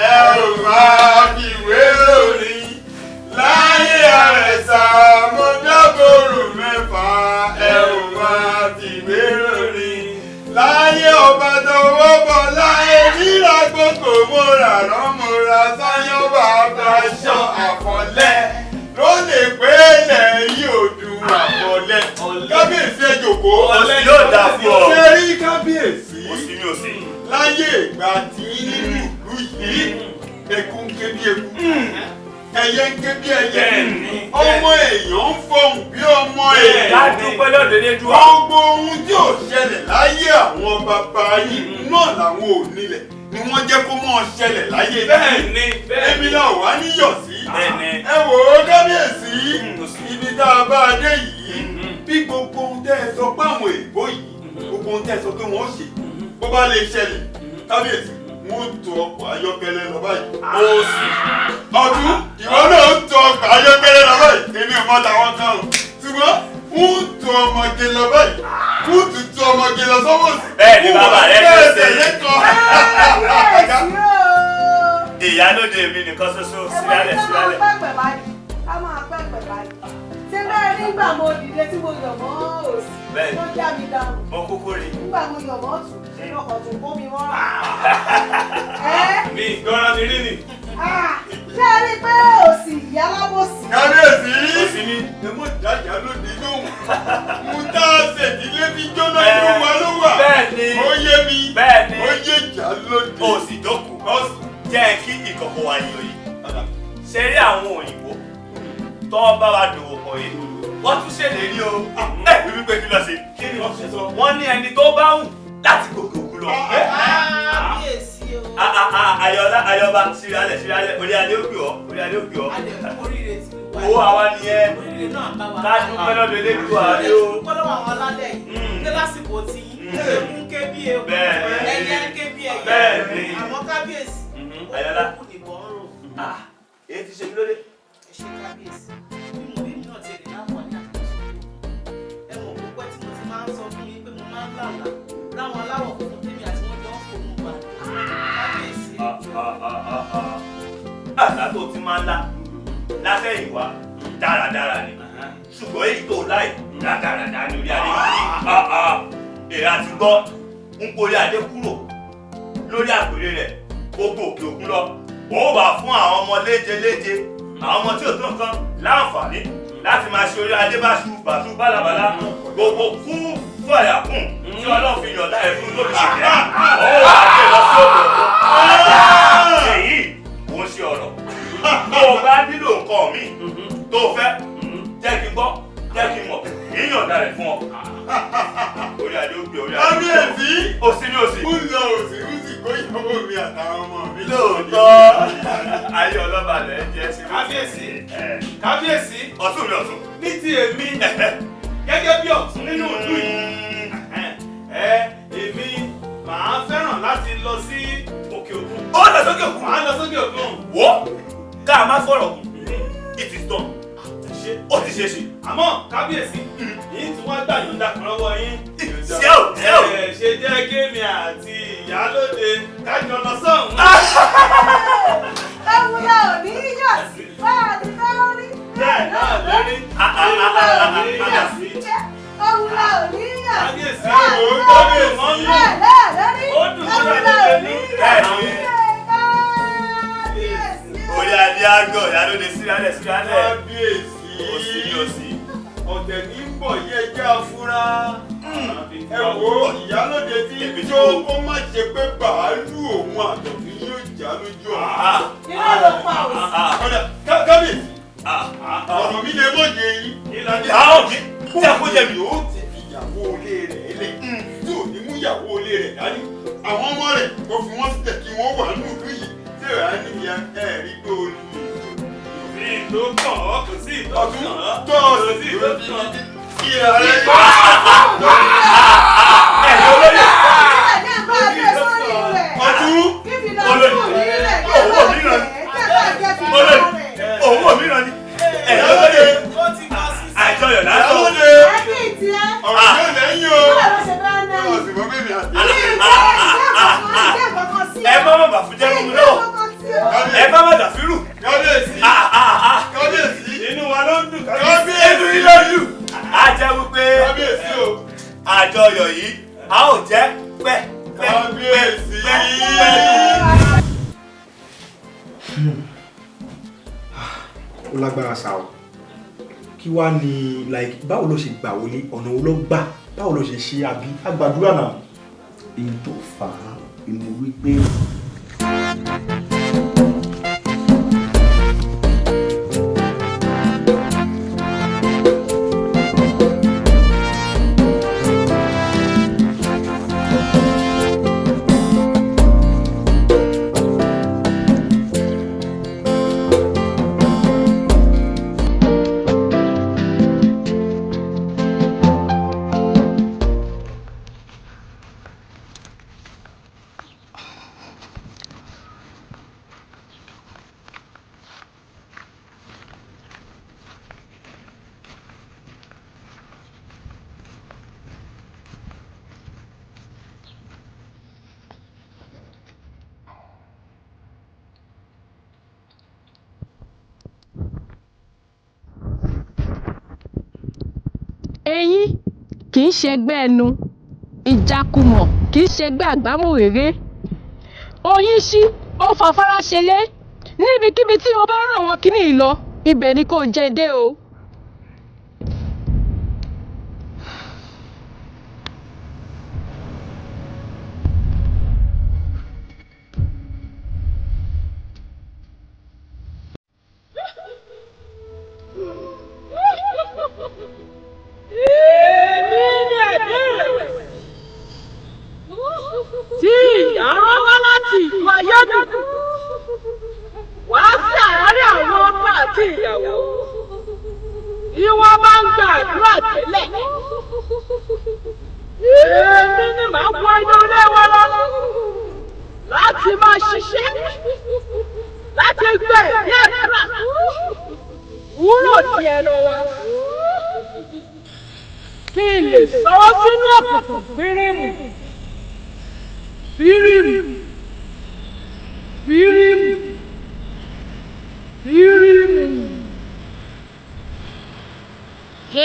S9: ẹ ò máa fìwé lórí. Láyé Àrẹ̀sà, mo dábòrò mẹ́fà, ẹ ò máa fìwé lórí. Láyé ọba tọwọ́ bọ̀ láyé rírà gbogbo, mo rà rán, mo ra sáyán, bàbá aṣọ àfọ̀lẹ́ ló lè pé ilẹ̀ yìí ò dùn àfọ̀lẹ́. Kábíyèsí, ẹ jòkó.
S16: Òsì yóò dáa fún ọ.
S9: Ṣé rí, kábíyèsí?
S16: Òsì mi òsì.
S9: Láyé ìgbà tí nínú ìlú yìí, eku ń ké bí eku, ẹyẹ ń ké bí ẹyẹ, ọmọ èèyàn ń fọhùn bí ọmọ èèyàn.
S16: Ká dúpẹ́ lọ́dọ̀ Elédùà.
S9: Gbogbo ohun tí ò ṣẹlẹ̀ láyé àwọn bàbá yìí náà làwọn ò nílẹ̀ ni wọ́n jẹ́ kó mọ́ ṣẹlẹ̀ láyé.
S16: Bẹ́ẹ̀ni, bẹ́ẹ̀ni.
S9: Èmi náà wá níyọ̀ sí.
S16: Bẹ́ẹ̀ni.
S9: Ẹ wò ó, kábíyèsí, ibi tá a bá a dé yìí, bí gbogbo ohun tẹ́ ẹ sọ pé àwọn èèbó yìí, gbogbo ohun tẹ́ ẹ sọ pé wọ́n ṣe, bó bá lè ṣẹlẹ̀, kábíyèsí, wọ́n tó ọkọ̀ ayọ́kẹ́lẹ́ lọ báyìí.
S16: Òsì.
S9: Ọdún ìwọ náà ń tó ọkọ̀ ayọ́kẹ́lẹ́ lọ báyìí. Èmi ò mọ tàwọn kan o, ṣùgbọ́n ń tó ọmọge lọ báyìí, ń tún tó ọmọge lọ sọ́wọ́ sí.
S16: Bẹ́ẹ̀ni, bàbá rẹ
S9: tó
S16: tó
S9: ṣe.
S16: Ṣe. Ìyálóde mi nìkan ṣoṣo, sílálẹ̀ sílálẹ̀.
S14: Ká máa pẹ́pẹ́ báyìí. Ṣé bẹ́ẹ̀ nígbà mo dìde tí mo yọ̀ mọ́ òsì
S16: Bẹ́ẹ̀ni.
S14: tó já mi dànù?
S16: Mo kúkú rí.
S14: Nígbà mo yọ̀ mọ́ ọ̀tún, ṣé lọkọ̀ tó kó mi mọ́ra?
S16: Mi gbọ́ra mi rí ni.
S14: Ṣé ẹ rí i pé òsì ìyá alábòsí?
S9: Kábíyèsí, ẹ mọ̀ dájà lóde lóhùn. Mo tá a ṣèdílé fi jóná, inú wa ló wà.
S16: Bẹ́ẹ̀ni.
S9: Ó yé mi.
S16: Bẹ́ẹ̀ni.
S9: Ó yé ìjà lóde.
S16: O sì jókòó. Jẹ́ kí ìkọ̀kọ̀ wa yọ yìí. Ṣe rí àwọn òyìnbó tó ń bá wa dòwò pọ̀ yìí, wọ́n tún ṣèlérí o. Ẹ wí wípé kí ló ṣe? Wọ́n ní ẹni tó bá wù láti gòkè òkun lọ.
S6: Kábíyèsí o.
S16: Ayọ̀lá Ayọ̀ba, síríalẹ̀ síríalẹ̀, orí adé ó pè ọ́, orí adé ó pè ọ́.
S6: Oríire ti wá.
S16: Owó àwa nìyẹn.
S6: Oríire náà bá wa.
S16: Ká dúpẹ́ lọ́dọ̀ Elédùà rí o.
S6: Dúpẹ́ lọ́wọ́ àwọn alálẹ̀ yìí. Ní lásìkò tí eku ń ké bí eku,
S16: Bẹ́ẹ̀ni.
S6: ẹyẹ ń ké bí ẹyẹ.
S16: Bẹ́ẹ̀ni.
S6: Àmọ́ kábíyèsí,
S16: Ayọ̀lá.
S6: ó kù nìbọn ń rò.
S16: Èyí ti ṣe kí ló dé?
S6: Ẹ ṣe, kábíyèsí. Bí mo bí mi náà ti rìn láǹfààní àti lọ sókè òkun. Ẹ mọ̀ púpẹ́ tí mo ti máa ń sọ fún yín pé mo máa ń lálàá láwọn aláwọ̀ funfun tèmi àti wọn jọ ń fòun gbà. Kábíyèsí.
S16: Àlá tó ti máa ń lá látẹ̀yìnwá dáradára ni, ṣùgbọ́n èyí tó láì rádaràdá ní orí adé. Èrè àti gbọ́ ń porí adé kúrò lórí àpèrè rẹ̀, gbogbo òkè òkun lọ. Ó wà fún àwọn ọmọ léje léje, àwọn ọmọ tí ò tó nǹkan láǹfààní láti máa ṣe orí adé báṣu bàṣu bálabàlá. Gbogbo kú fún àyàkùn tí Ọlọ́run fi yọ̀ǹda ẹ̀ fún lórí ṣìkẹ́, ó wà á gbé lọ sí òkè òkun. Èyí kò ń ṣe ọ̀rọ̀. Tó o bá nílò nǹkan míì tó o fẹ́ jẹ́ kí n gbọ́, jẹ́ kí n mọ̀, yíyànda rẹ̀ fún ọ. Orí adé ó gbé, orí adé ó gbé.
S9: Kábíyèsí.
S16: Òsì ní òsì.
S9: Ń lọ òsì, ń sì kó ìyàwó mi àtàwọn ọmọ mi.
S16: Lóòótọ́, ayé ọlọ́ba lẹ̀ ń jẹ́ sí.
S6: Kábíyèsí. Kábíyèsí.
S16: Ọ̀tún mi ọ̀tún.
S6: Ní ti èmi gẹ́gẹ́ bí ọ̀tún nínú ìlú yìí, ẹ èmi màá fẹ́ràn láti lọ sí òkè òkun.
S16: Ó lọ sókè òkun.
S6: Màá lọ sókè òkun.
S16: Wo, ká má fọ̀rọ̀ gùn, it is done. Ó ti ṣe é ṣe.
S6: Àmọ́ kábíyèsí yìí tí wọ́n gbà yọ̀ǹda kan lọ́wọ́ yín.
S16: Ṣé o, ṣé o.
S6: Ẹ ṣe jẹ́ kémi àti ìyálóde kájọ lọ sọ́hùn.
S14: Ewúrẹ́ ò ní yọ̀ sí bá a ti fẹ́ rí.
S6: Bẹ́ẹ̀ náà lórí.
S14: Ewúrẹ́ ò ní yọ̀ sí. Ewúrẹ́ ò ní yọ̀ sí.
S6: Kábíyèsí
S14: bá a ti
S6: o,
S14: fẹ́
S6: kábíyèsí.
S14: rí. Bẹ́ẹ̀ náà lórí.
S6: Ó dùn mọ́
S14: Ewúrẹ́ ò ní yọ̀ sí.
S16: Orí adé àgọ́, ìyálóde, sílálẹ̀ sílálẹ̀.
S9: Kábíyèsí.
S16: Òsì ní òsì.
S9: Ọ̀tẹ̀ ní ń bọ̀ yẹ jẹ́ afúrá. Ẹ wo ìyálóde tí jó, kó má ṣe pé bàálù òun àtọ̀tún yóò já. ìyá lójú ọ̀run.
S14: Irọ́ ló pa o.
S9: Ọ̀dà kábíyèsí, ọ̀rọ̀ mi lè mọ̀ yé yín.
S16: Àwọn mi tí a kó jẹ mi.
S9: Yóò ti fi ìyàwó ilé rẹ̀ lẹ̀ tí ò ní mú ìyàwó ilé rẹ̀ dání. Àwọn ọmọ rẹ̀ kò fi wọ́n sílẹ̀ kí wọ́n wà nínú ìlú yìí tí ò rà níbi ẹ̀rí pé o lè.
S16: Kò sí ìtò kàn ọ́, kò sí ìtò kàn ọ́.
S9: Tọ́ọ̀sì
S16: Kò sí ìtò kàn ọ́.
S9: Kí ara rẹ̀
S16: Ẹ̀yin olóyè.
S9: Ọ̀tún.
S16: Owó mìíràn ni. Olóyè. Owó mìíràn ni. Ẹ̀yin olóyè. Àjọyọ̀ lásán.
S9: Ọ̀rọ̀ yóò lẹ́yìn o. Ọ̀sìn mọ́ bèbí àti.
S16: Ẹ má má bà fún jẹ́ fún mi lọ́wọ́. Ẹ má má dà fírù.
S9: Kábíyèsí. Kábíyèsí.
S16: Inú wa ló ń dùn. Kábíyèsí. Inú yín ló ń dùn. A jẹ́ wípé àjọyọ̀ yìí a ó jẹ́ pẹ́ pẹ́ pẹ́ pẹ́ pẹ́.
S2: Ó lágbára sá o. Kí wá ní like báwo ló ṣe gbà wọlé, ọ̀nà wo ló gbà, báwo ló ṣe ṣe àbí àgbàdúrà náà.
S1: Èyí tó fà á ni wípé
S4: Eyín kì í ṣẹgbẹ́ ẹnu, ìjàkùmọ̀ kì í ṣẹgbẹ́ àgbámọ̀réré. Oyin ṣí, ó fafárá ṣẹlẹ̀. Níbikíbi tí o bá rán àwọn kinní yìí lọ, ibẹ̀ ni kò jẹ dé o.
S20: Èmi ni ẹ̀mí ìrẹ̀wẹ̀sì tí ìyá rán wá láti ìlú ayédùn wá sí àárín àwọn ọba àti ìyàwó tí wọ́n bá ń gbàdúrà tẹ́lẹ̀. Èmi ni màá wọ inú ilé wọn lọ láti máa ṣiṣẹ́ láti gbé ìdí àdúrà wúlò ní ẹnu wọn kí n lè sọ sínú òkùnkùn bírímù bírímù bírímù bírímù.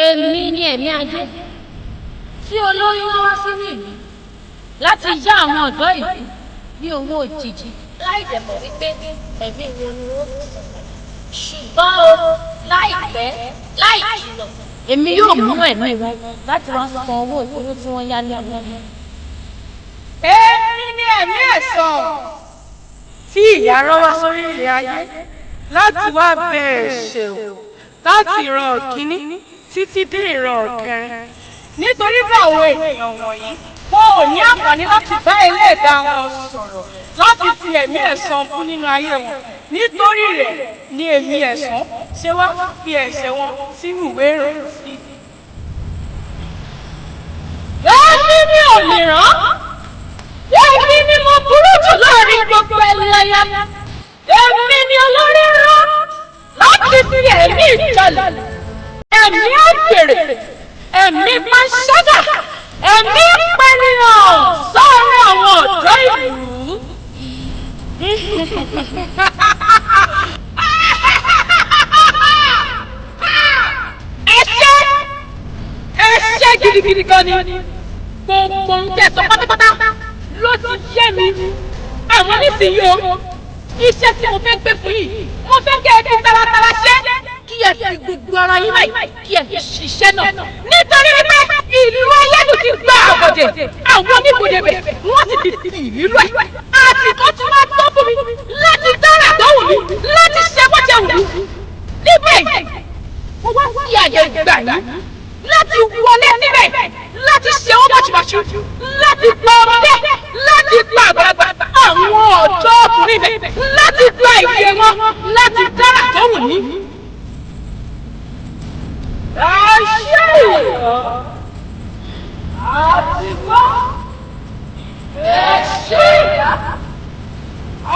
S4: Èmi ni ẹ̀mí ajé tí olóyún wá sínú ìlú láti yá àwọn ọ̀dọ́ ìlú ní owó òjijì láì dẹ̀ mọ̀ wípé ẹ̀mí wọn ni wọ́n kù. Ṣùgbọ́n o, láìpẹ́ láì jìnnà èmi yóò mú ẹ̀mí wọn láti wá san owó ìpolówó tí wọ́n yá ní ọwọ́ wọn.
S20: Èmi ni ẹ̀mí ẹ̀san tí ìyá rán wá sórí ilẹ̀ ayé láti wá bẹ ẹ̀ṣẹ̀ wò láti ìran kìíní títí dé ìran kẹrin. Nítorí bí àwọn ènìyàn wọ̀nyí wọn ò ní àǹfààní láti bá ẹlẹ́dàá wọn sọ̀rọ̀ láti fi ẹ̀mí ẹ̀san fún nínú ayé wọn. Nítorí rẹ̀ ni ẹ̀mí ẹ̀san ṣe wá fi ẹ̀ṣẹ̀ wọn sínú ìwé ìrántí. Èmi ni òmìrán. Èmi ni mo burú jù láàrin gbogbo ẹlẹ́yà. Èmi ni olórí rán láti fi ẹ̀mí ìjalè, ẹ̀mí àgbèrè, ẹ̀mí panṣágà, ẹ̀mí ìpànìyàn sáàárín àwọn ọ̀dọ́ ìlú. Ẹ ṣé, ẹ ṣé gidigidi gan ni. Gbogbo ohun tẹ́ sọ pátápátá ló ti yé mi. Àwọn nísìnyí o, iṣẹ́ tí mo fẹ́ gbé fún yìí, mo fẹ́ kẹ́ ẹ fi taratara ṣe. Kí ẹ fi gbogbo ara yín báyìí, kí ẹ fi ṣiṣẹ́ náà. Nítorí wípé ìlú ayélu ti gba àbọ̀dè, àwọn oníbodè bẹ̀, wọ́n sì ti ti ìlú ẹ̀. Àti
S4: Àsìkò tí wọ́n tó fún mi láti dára tó wù mí, láti ṣe bó ṣe wù mí. Níbẹ̀ mo wá fi àyè gbà yín láti wọlé síbẹ̀, láti ṣe owó bàṣubàṣu, láti pa ọmọdé, láti pa àgbàlagbà, àwọn ọ̀dọ́ ọkùnrin bẹ̀, láti gba ìyè wọn, láti dára tó wù yín. Ẹ ṣé ìyá àti gbọ́. Ẹ ṣé ìyá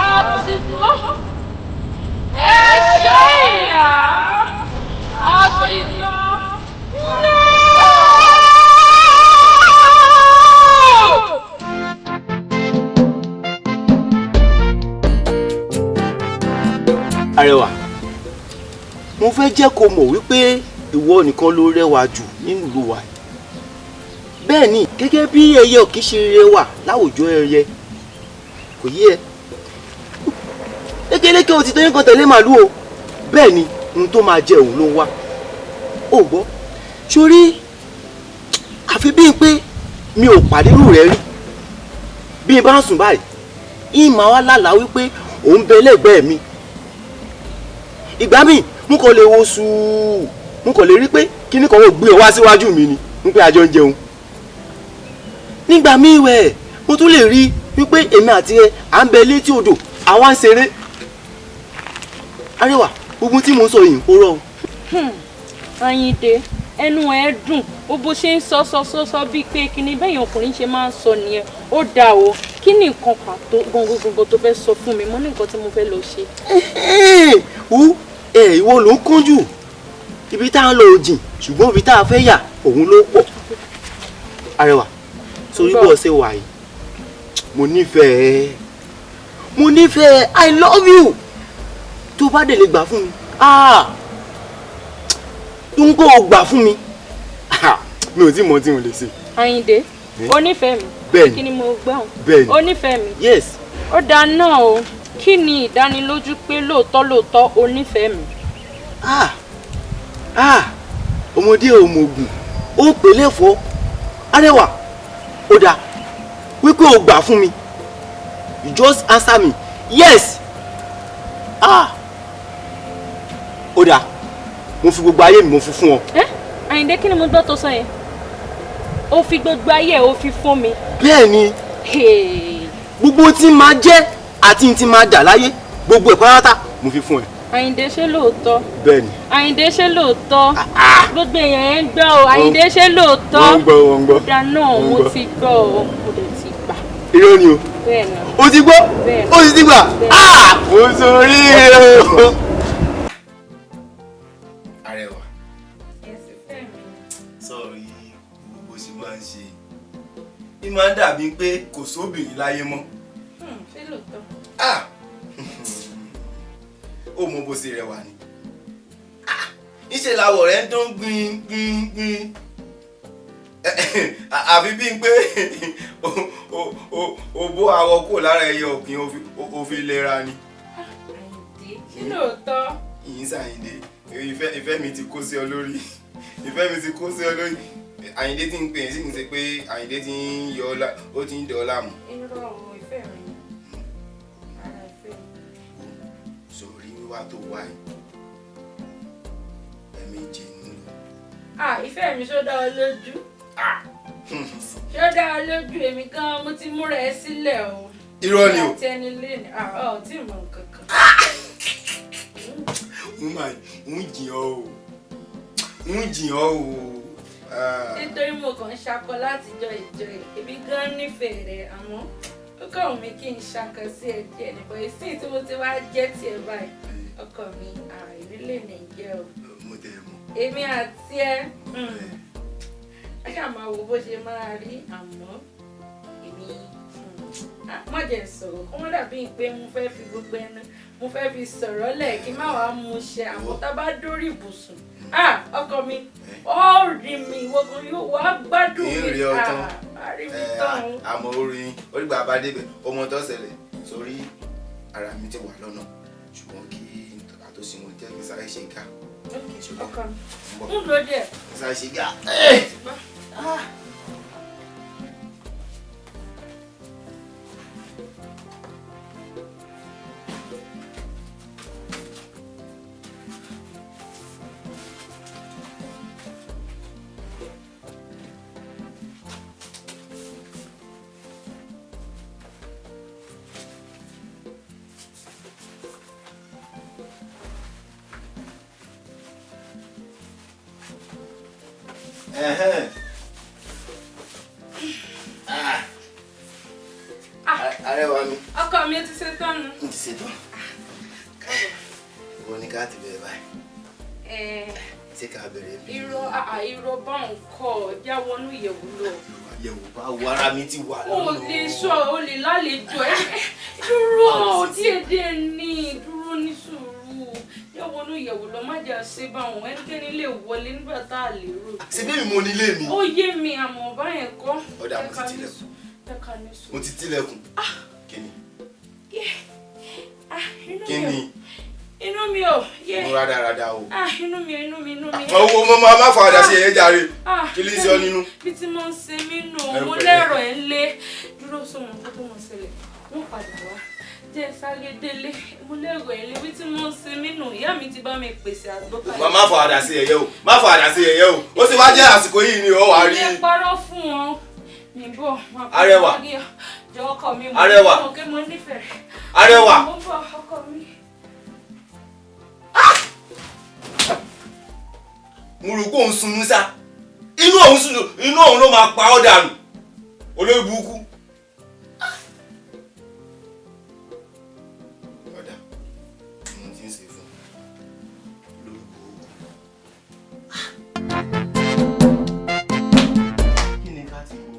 S4: àti gbọ́. Ẹ ṣé ìyá àti gbọ́. No!
S7: Arẹwà, mo fẹ́ jẹ́ kó mọ̀ wípé ìwọ nìkan ló rẹwà jù nínú ìlú wa yìí. Bẹ́ẹ̀ ni, gẹ́gẹ́ bí ẹyẹ òkè ṣe rẹwà láwùjọ ẹyẹ, kò yé ẹ. Lékeléké o ti tó yín kan tẹ̀lé màlúù o. Bẹ́ẹ̀ ni, ohun tó máa jẹ òun ló ń wá. O gbọ́, sórí àfi bíi pé mi ò pàdé irú rẹ rí. Bí n bá ń sùn báyìí, ìmọ̀ wa lálàá wípé òun bẹ lẹ́gbẹ̀ẹ́ mi. Ìgbà míì mo kàn lè wo sùúrù, mo kàn lè rí pé kíní kan ò gbé ọ wá síwájú mi ni wípé a jọ ń jẹun. Nígbà míì wẹ̀, mo tún lè rí wípé èmi àti ẹ à ń bẹ létí odò, àwa ń ṣeré. Arẹwà, gbogbo tí mò ń sọ yìí ń rọ o.
S21: Àyìndé, ẹnu ẹ dùn ó, bó ṣe ń sọ sọ sọ sọ bíi pé kíní bẹ́yìn ọkùnrin ṣe máa ń sọ nìyẹn. Ó dáa o, kí ni nǹkan pàtó gangan gangan tó fẹ́ sọ fún mi? Mo ní nǹkan tí mo fẹ́ lọ ṣe.
S7: Wú ẹ, ìwọ ló ń kánjú. Ibi tá a ń lọ ò jìn, ṣùgbọ́n ibi tá a fẹ́ yà òun ló pọ̀. Arẹwà, sórí bó ṣe wà yìí, mo nífẹ̀ẹ́, mo nífẹ̀ẹ́, I love you. Tó bá dẹ̀ lè gbà fún mi, ah, tó ń kó o gbà fún mi, mi ò tí mọ tí mo lè ṣe.
S21: Àyìndé, o nífẹ̀ẹ́ mi?
S7: Bẹ́ẹ̀ni.
S21: Kí ni mo gbọ́?
S7: Bẹ́ẹ̀ni.
S21: O nífẹ̀ẹ́ mi?
S7: Yes.
S21: Ó dáa náà o, kí ni ìdánilójú pé lóòótọ́ lóòótọ́ o nífẹ̀ẹ́ mi?
S7: Ah, ah, ọmọdé òmògùn ó pè lẹ́fọ̀ọ́. Arẹwà, ó dáa wípé o gbà fún mi, you just answer me yes. Ah, ó dáa, mo fi gbogbo ayé mi mo fi fún ọ.
S21: Ẹ Àyìndé, kí ni mo gbọ́ tó sọ yẹn? O fi gbogbo ayé ẹ o fi fún mi?
S7: Bẹ́ẹ̀ ni.
S21: Hey.
S7: Gbogbo tí máa jẹ́ àti tí máa dà láyé, gbogbo ẹ̀ pátá mo fi fún ẹ.
S21: Àyìndé, ṣé lóòótọ́?
S7: Bẹ́ẹ̀ ni.
S21: Àyìndé, ṣé lóòótọ́? Gbogbo èèyàn yẹn ń gbọ́ o. Àyìndé, ṣé lóòótọ́?
S7: Wọ́n ń gbọ́, wọ́n ń gbọ́.
S21: Ó dáa náà,
S7: Wọ́n ń
S21: mo
S7: gbọ́.
S21: ti gbọ́ o, mo dẹ̀ ti gbà.
S7: Irọ́ ni o.
S21: Bẹ́ẹ̀ ni.
S7: O ti gbọ́?
S21: Bẹ́ẹ̀ ni.
S7: O sì ti gbà?
S21: Bẹ́ẹ̀ ni.
S7: Ah, mo sórí rẹ o. Arẹwà, sọ̀rí gbogbo ṣe máa ń ṣe ní máa ń dàbí pé kò sóbìnrin láyé mọ́.
S21: Ṣé lóòótọ́?
S7: Ah, ó mọ bó ṣe rẹwà ni. Ah, níṣẹ́ làwọ̀ rẹ̀ ń dán gbin gbin gbin, àfi bíi pé o bó awọ kúrò lára ẹyẹ ọ̀kìn o fi lera ni.
S21: Ṣé lóòótọ́?
S7: Ìyín sàyìndé, ìfẹ́ mi ti kó sí ọ lórí, ìfẹ́ mi ti kó sí ọ lórí. Àyìndé tí ń pè é sì ń ṣe pé Àyìndé ti ń yọ ọ́ ó ti ń dọ̀ ọ́ láàmú.
S21: Irọ́ o, ìfẹ́ mi ni. Ara ìfẹ́ mi.
S7: Sórí wíwá tó wá yìí, ẹ̀ẹ̀mejì ń lọ.
S21: Ah, ìfẹ́ mi, ṣó dá ọ lójú? Ṣó dá ọ lójú? Èmi gan mo ti múra ẹ sílẹ̀ o.
S7: Irọ́ ni o.
S21: Àti ẹni lé ní, ah, ọ tí mọ nǹkan kan.
S7: N máa ń jìn ọ́ o, ń jìn ọ́ o. Ah.
S21: Nítorí mo kàn ń ṣakọ látijọ́ ìjọ ẹ̀, èmi gan nífẹ̀ẹ́ rẹ̀, àmọ́ ó kàn wù mí kí n ṣakọ sí ẹ díẹ̀ nípa ìsìn tí mo ti wá jẹ́ tiẹ̀ báyìí. Ọkọ mi, ìrílẹ̀ nàìjẹ́ o.
S7: Mo tẹ̀ mọ́.
S21: Èmi àti ẹ, a ṣáà máa wo bó ṣe máa rí, àmọ́ èmi má jẹ́ n sọ̀rọ̀ kó má dàbí pé mo fẹ́ fi gbogbo ẹnu mo fẹ́ fi sọ̀rọ̀ lẹ̀ kí n má wàá mú ṣe, àmọ́ tá a bá dórí ibùsùn, ọkọ mi, ó rí mi, ìwọ gan yóò wá gbádùn mi.
S7: Ń rí ọ tán.
S21: Á rí mi tán o.
S7: Àmọ́ orin orígbà bá débẹ̀, ọmọ tó ṣẹlẹ̀ sórí ara mi ti wà lọ́nà, ṣùgbọ́n kí àtúnṣe wọn jẹ́ kí n sáré ṣe gà.
S21: Ọkọ mi, ń dúró díẹ̀.
S7: Kí n sáré ṣe gà.
S19: Ẹ̀hẹ́n. Ah. Arẹwà mi.
S21: Ọkọ mi ti ṣe tán nu.
S19: N ti ṣe tán. Ìwọ ni ká ti bẹ̀rẹ̀ báyìí. Ṣé ká bẹ̀rẹ̀ bí?
S21: Irọ́ àà irọ́ bá ń kọ́ ọ já wọnú ìyẹ̀wù lọ.
S19: Àyẹ̀wò bá wo ara mi ti wà
S21: O lè sọ o lè lálejò ẹ dúró díẹ̀díẹ̀ ní dúró ní sùúrù já wọnú ìyẹ̀wù lọ má jà ṣe báwọn ẹnikẹ́ni lè wọlé nígbà tá a lè rò.
S19: Ṣé bí mi mo nílé mi?
S21: Ó yé mi àmọ́ báyẹn kọ́.
S19: Ọ̀dà mo ti tilẹ̀kùn.
S21: Jẹ́ ká ní sùúrù.
S19: Mo ti tilẹ̀kùn. Kí ni?
S21: Ah, inú
S19: Kí
S21: mi ò
S19: ni?
S21: Inú mi ò yé.
S19: Mo rádaràda o.
S21: Ah, inú mi inú mi inú mi.
S19: Owó mo máa má faradà sí ẹ̀yẹ́ jàre.
S21: Ah,
S19: Kí ló ń ṣe ọ nínú?
S21: Bí tí mo ń ṣe mí nù,
S19: Ẹ
S21: mo
S19: pẹ̀lẹ́.
S21: lẹ́rọ̀ ẹ̀ ń lé. Dúró sọmọ nǹkan tó mọ̀ ṣẹlẹ̀. Wọ́n padà wá. Jẹ́ sáré délé. Mo lẹ́rọ̀ ẹ̀ ń lé. Bí tí mo ń ṣe mí nù, ìyá mi ti bá mi pèsè àgbo kalẹ̀.
S19: Má má faradà sí ẹ̀yẹ́ o. Má faradà sí ẹ̀yẹ́ o. Ó sì wá jẹ́ àsìkò yìí ni ó wà rí.
S21: Ilé parọ́ fún wọn. Mi bọ̀. Máa padà
S19: Arẹwà.
S21: wá rí ọ. Jọ ọkọ mi. Mo
S19: Arẹwà.
S21: mọ̀ pé mo nífẹ̀ẹ́ rẹ̀.
S19: Arẹwà.
S21: Mo ń bọ̀ ọkọ mi.
S19: Mo rò pé òun sunú sá. Inú òun sùn inú òun ló máa pa ọ́ dànù. Olórí burúkú. Ọ̀dà mo ti ń ṣe fún un. Olórí burúkú. Kí ni ká ti wo?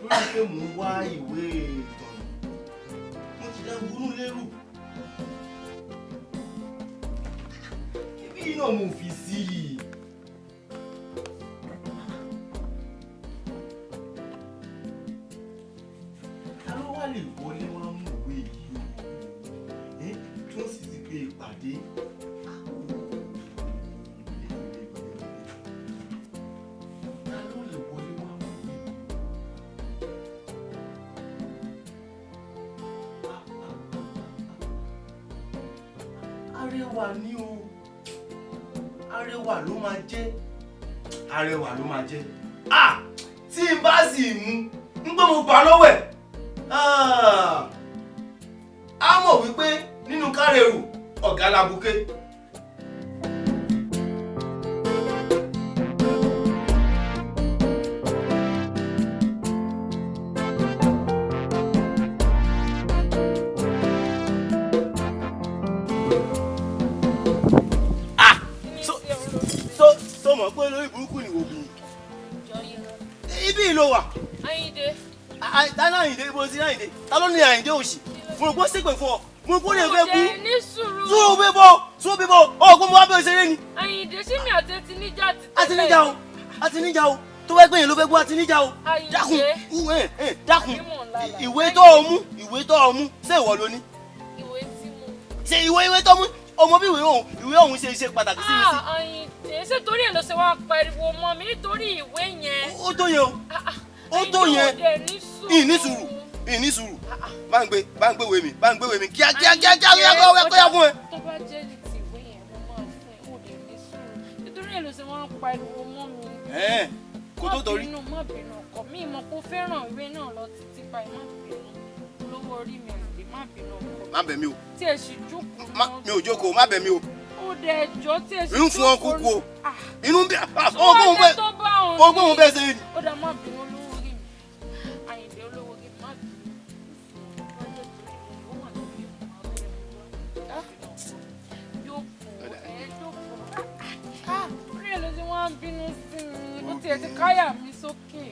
S19: Lórí pé mò ń wá ìwé ìtọ̀nà. Mo ti dá gbónú lérò. Ibi náà mo fi sí i. Ta ló wá lè wọlé wá mú ìwé yìí o? Ẹ́ tí wọ́n sì ti gbé ìpàdé. Ta ló lè wọlé wá mú ìwé yìí? Arẹwà ni o. Arẹwà ló máa jẹ́. Arẹwà ló máa jẹ́. Ah! Tí n bá sì mú, ń gbé mo gbà lọ́wọ́ ẹ̀. Ah! Á mọ̀ wípé nínú kárẹ̀rù ọ̀gá labuké. So mọ̀ pé lórí burúkú ni obìnrin. Ibi ló wà.
S21: Ayíǹde.
S19: Ta ní Àyìndé ibo sí Àyìndé? Ta ló ní Àyìndé òṣì? Mo rò pé ó ṣépè fún ọ. Mo rò pé ó lè fẹ́ kú.
S21: Mo jẹ ní sùúrù.
S19: Sùúrù bíbọ̀ sùúrù bíbọ̀ ọ̀gbọ́n mo wá bẹ́ẹ̀ ṣeré ni.
S21: Àyìndé ṣé mi àti ẹ ti níjà ti
S19: A ti níjà o. A ti níjà o. Tó bá gbẹ̀yìn ló fẹ́ gbọ́ a ti níjà o.
S21: Àyìndé.
S19: Dákun dákun ìwé tó o mú ìwé tó o mú ṣé ìwọ ló ní?
S21: Ìwé tí mo.
S19: Ṣé ìwé tó mú ọmọ bí ìwé ọ̀hún ṣe ṣe pàtàkì sí mi sí?
S21: Ah, Àyìndé ṣé torí ẹ̀ ló ṣe wá pariwo mọ́ mi nítorí ìwé yẹn.
S19: Ó tó yẹn o. Ó tó yẹn.
S21: Àyìndé ò dẹ̀ ní sùúrù.
S19: Ìní sùúrù ìní sùúrù bá ń gbé ìwé mi bá ń gbé ìwé mi kíá kíá kíá kíá kíá kíá kíá fún ẹ.
S21: Tó bá jẹ́ ní ti ìwé yẹn mo máa fún ẹ ó dẹ̀ ní sùúrù nítorí ẹ̀ ló ṣe wá pariwo mọ́ mi.
S19: Ẹ̀ẹ́n, kò tó torí.
S21: Má bínú má bínú ọkọ mi mọ̀ pé ó fẹ́ràn ìwé náà lọ títí báyìí má bínú olówó orí mi Àyìndé má bínú ọkọ mi.
S19: Má bẹ̀ mí o.
S21: Tí ẹ sì jókòó
S19: Má mi ò jókòó má bẹ̀ mí o.
S21: ó dẹ̀ jọ́ tí ẹ sì
S19: Inú fún ọ kúkú o. Inú bí
S21: Ọgbọ́n
S19: ọgbọ́n
S21: tó bá òun
S19: ọgbọ́n òun bẹ́ẹ̀ ṣe ni.
S21: Ó dà má bínú olówó orí mi Àyìndé olówó orí mi má bínú. Orí ẹ̀ ló ti wá ń bínú sí mi, ó tiẹ̀ ti káyà mi sókè.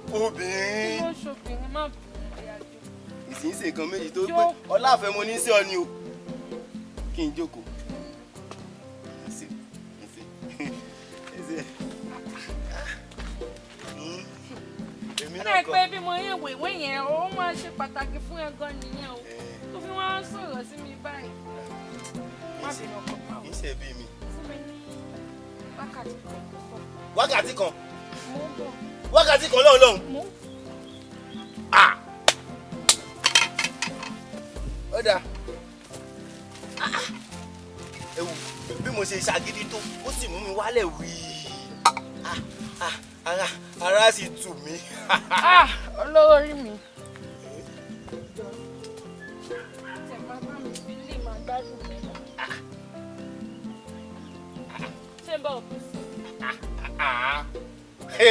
S21: Kí
S19: Obìnrin.
S21: ló ń ṣobìnrin má bínú ọ̀yà jókòó.
S19: Ìsinsìn nǹkan méjì tó pé ọláàfẹ́ mo ní sí ọ ni o. Kí n jókòó. Ǹsẹ̀ ǹsẹ̀ ǹsẹ̀. Èmi
S21: Ó
S19: náà
S21: dà
S19: kọ́.
S21: pé bí mo yẹ ìwé ìwé yẹn, ó máa ṣe pàtàkì fún ẹ gan nìyẹn o. Tó fi wá ń sọ̀rọ̀ sí mi báyìí. Má bínú ọkọ pa o.
S19: Ìṣe bí mi.
S21: Fún mi ní wákàtí kan tó sọ.
S19: Wákàtí kan.
S21: Mo ń bọ̀.
S19: Wákàtí kan lọ́hùn lọ́hùn.
S21: Mo ń
S19: Ó dáa. Ewu bí mo ṣe ṣàgídí tó, ó sì mú mi wálẹ̀ wíì. Ah, ah, Ara sì tù mí.
S21: Ah, olówó orí mi. Tẹ̀ máa bá mi fi lè máa gbádùn mi. Ṣé Ṣé ń bá òkú sí i?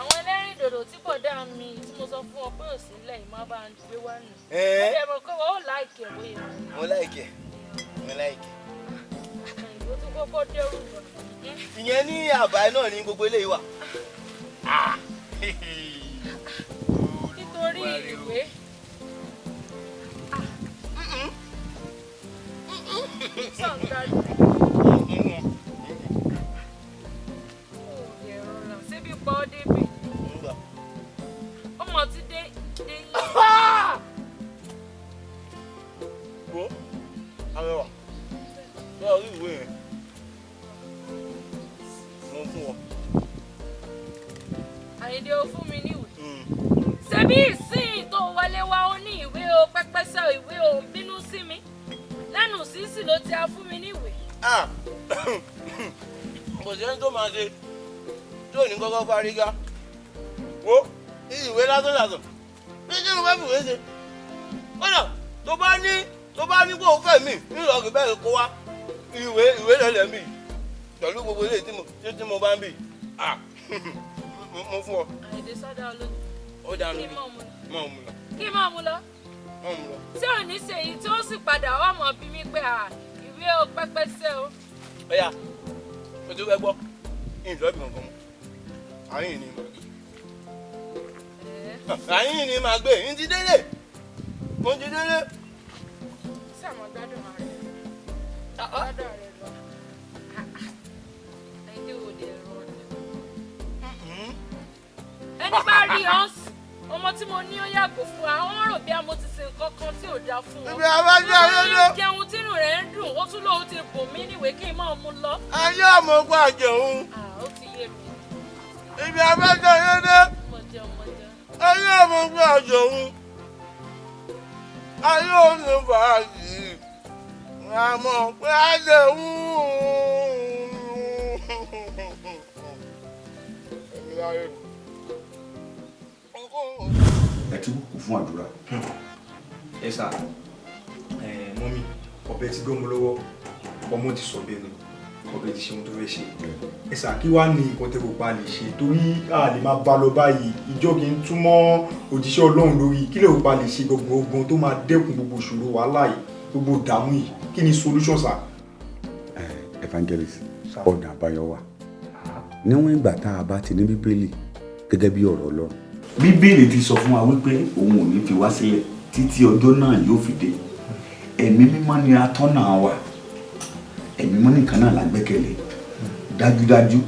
S21: Àwọn ẹlẹ́rìndòdò tí bọ̀dá mi tí mo sọ fún ọ pé ò sí nílẹ̀ yìí má bá ń gbé wá nù.
S19: Ẹ́.
S21: Ó dẹ̀ mọ̀ pé wọ́n ò láìkì ẹ̀ bóyá.
S19: Mo láìkẹ̀, mo láìkẹ̀.
S21: Ìwọ tó kọ́kọ́ dẹ́rù bà.
S19: Ìyẹn ní àbá náà ní gbogbo eléyìí wà.
S21: Nítorí ìwé. Síbi pa ọ́ débì. Ọmọ ti dé dé yín.
S19: Wo arẹwà, lọ́ọ̀ rí ìwé yẹn. Mo fún ọ.
S21: Àyìndé o fún mi níwèé. Ṣebí ìsìn tó wọlé wá ó ní ìwé o pẹ́pẹ́sẹ́ ìwé o ń bínú sí mi. Lẹ́nu sísì ló ti á fún mi níwèé.
S19: Kò sẹ́ni tó máa ṣe tí ò ní kọ́kọ́ fárígá. Wo ìwé lásán lásán bí kí ló fẹ́ fìwé ṣe? Kódà tó bá ní kó o fẹ́ mi ńlọrọrìn bẹ́ẹ̀ kó wá ìwé ìwé lẹ́lẹ̀ ń bì pẹ̀lú gbogbo eléyìí tí mo bá ń bì. Mo fún ọ.
S21: Àyìndé sọ́dá olójú.
S19: Ó dáa
S21: Kí
S19: lójú.
S21: mọ̀ mu lọ.
S19: Mọ̀ mu lọ.
S21: Kí mọ̀ mu lọ.
S19: Mọ̀ mu lọ.
S21: Tí ò ní ṣe èyí tí ó sì padà wá mọ̀ bí mi pé à ìwé o pẹ́pẹ́sẹ́ o.
S19: Ọ̀yà o ti fẹ́ gbọ́ ìlọ́bì kankan mọ́. Àyìn ni màá gbé. Àyìn ni màá gbé. N ti délé. Mo ti délé.
S21: Sí àwọn gbádùn rẹ̀. Gbádùn rẹ̀ lọ. Àyìndé ò dé rọra. Ẹni bá rí ọ́nsì ọmọ tí mo ní ó yàgò fún wa wọ́n rò bí a mo ti ṣe nǹkan kan tí ò dáa fún wọn.
S19: Ibi abájá ayé ló.
S21: Mo jẹun tínú rẹ̀ ń dùn ó tún lóun ti bùn mí níwèé kí n máa mú lọ.
S19: Ayé àmọ́ kó àjẹun.
S21: Ó ti yé mi.
S19: Ibi abájá ayé dé.
S21: Mo jẹun mo jẹun.
S19: Ayé àmọ́ kó àjẹun. Ayé òní fàájì. Àmọ́ pé àjẹun. Èmi láyé mi.
S1: Ẹ tún kù fún àdúrà.
S2: Ẹ sà, mọ́mí, ọbẹ̀ ti gbọ́mọ lọ́wọ́, ọmọ ti sọ bẹ́ẹ̀ ni, ọbẹ̀ ti ṣe ohun tó fẹ́ ṣe. Ẹ sà, kí wàá ní nǹkan tẹ́ kó pa lè ṣe torí a lè máa bá lọ báyìí, ìjọ kì í túmọ̀ òjíṣẹ́ Ọlọ́run lórí kí lè pa lè ṣe gbogbo tó máa dẹ́kun gbogbo ìṣòro wàhálà yìí, gbogbo ìdààmú yìí, kí ni solution sà?
S1: Evangelist, ọ̀nà àbáyọ wà. Níwọ̀n ìgbà tá a bá ti ní Bíbélì gẹ́gẹ́ bí ọ̀rọ̀ Ọlọ́run. Bíbélì ti sọ fún wa wípé òun ò ní fi wá sílẹ̀ títí ọjọ́ náà yóò fi dé. Ẹ̀mí mímọ́ ni atọ́nà wa. Ẹ̀mí mímọ́ nìkan náà la gbẹ́kẹ̀lé. Dájúdájú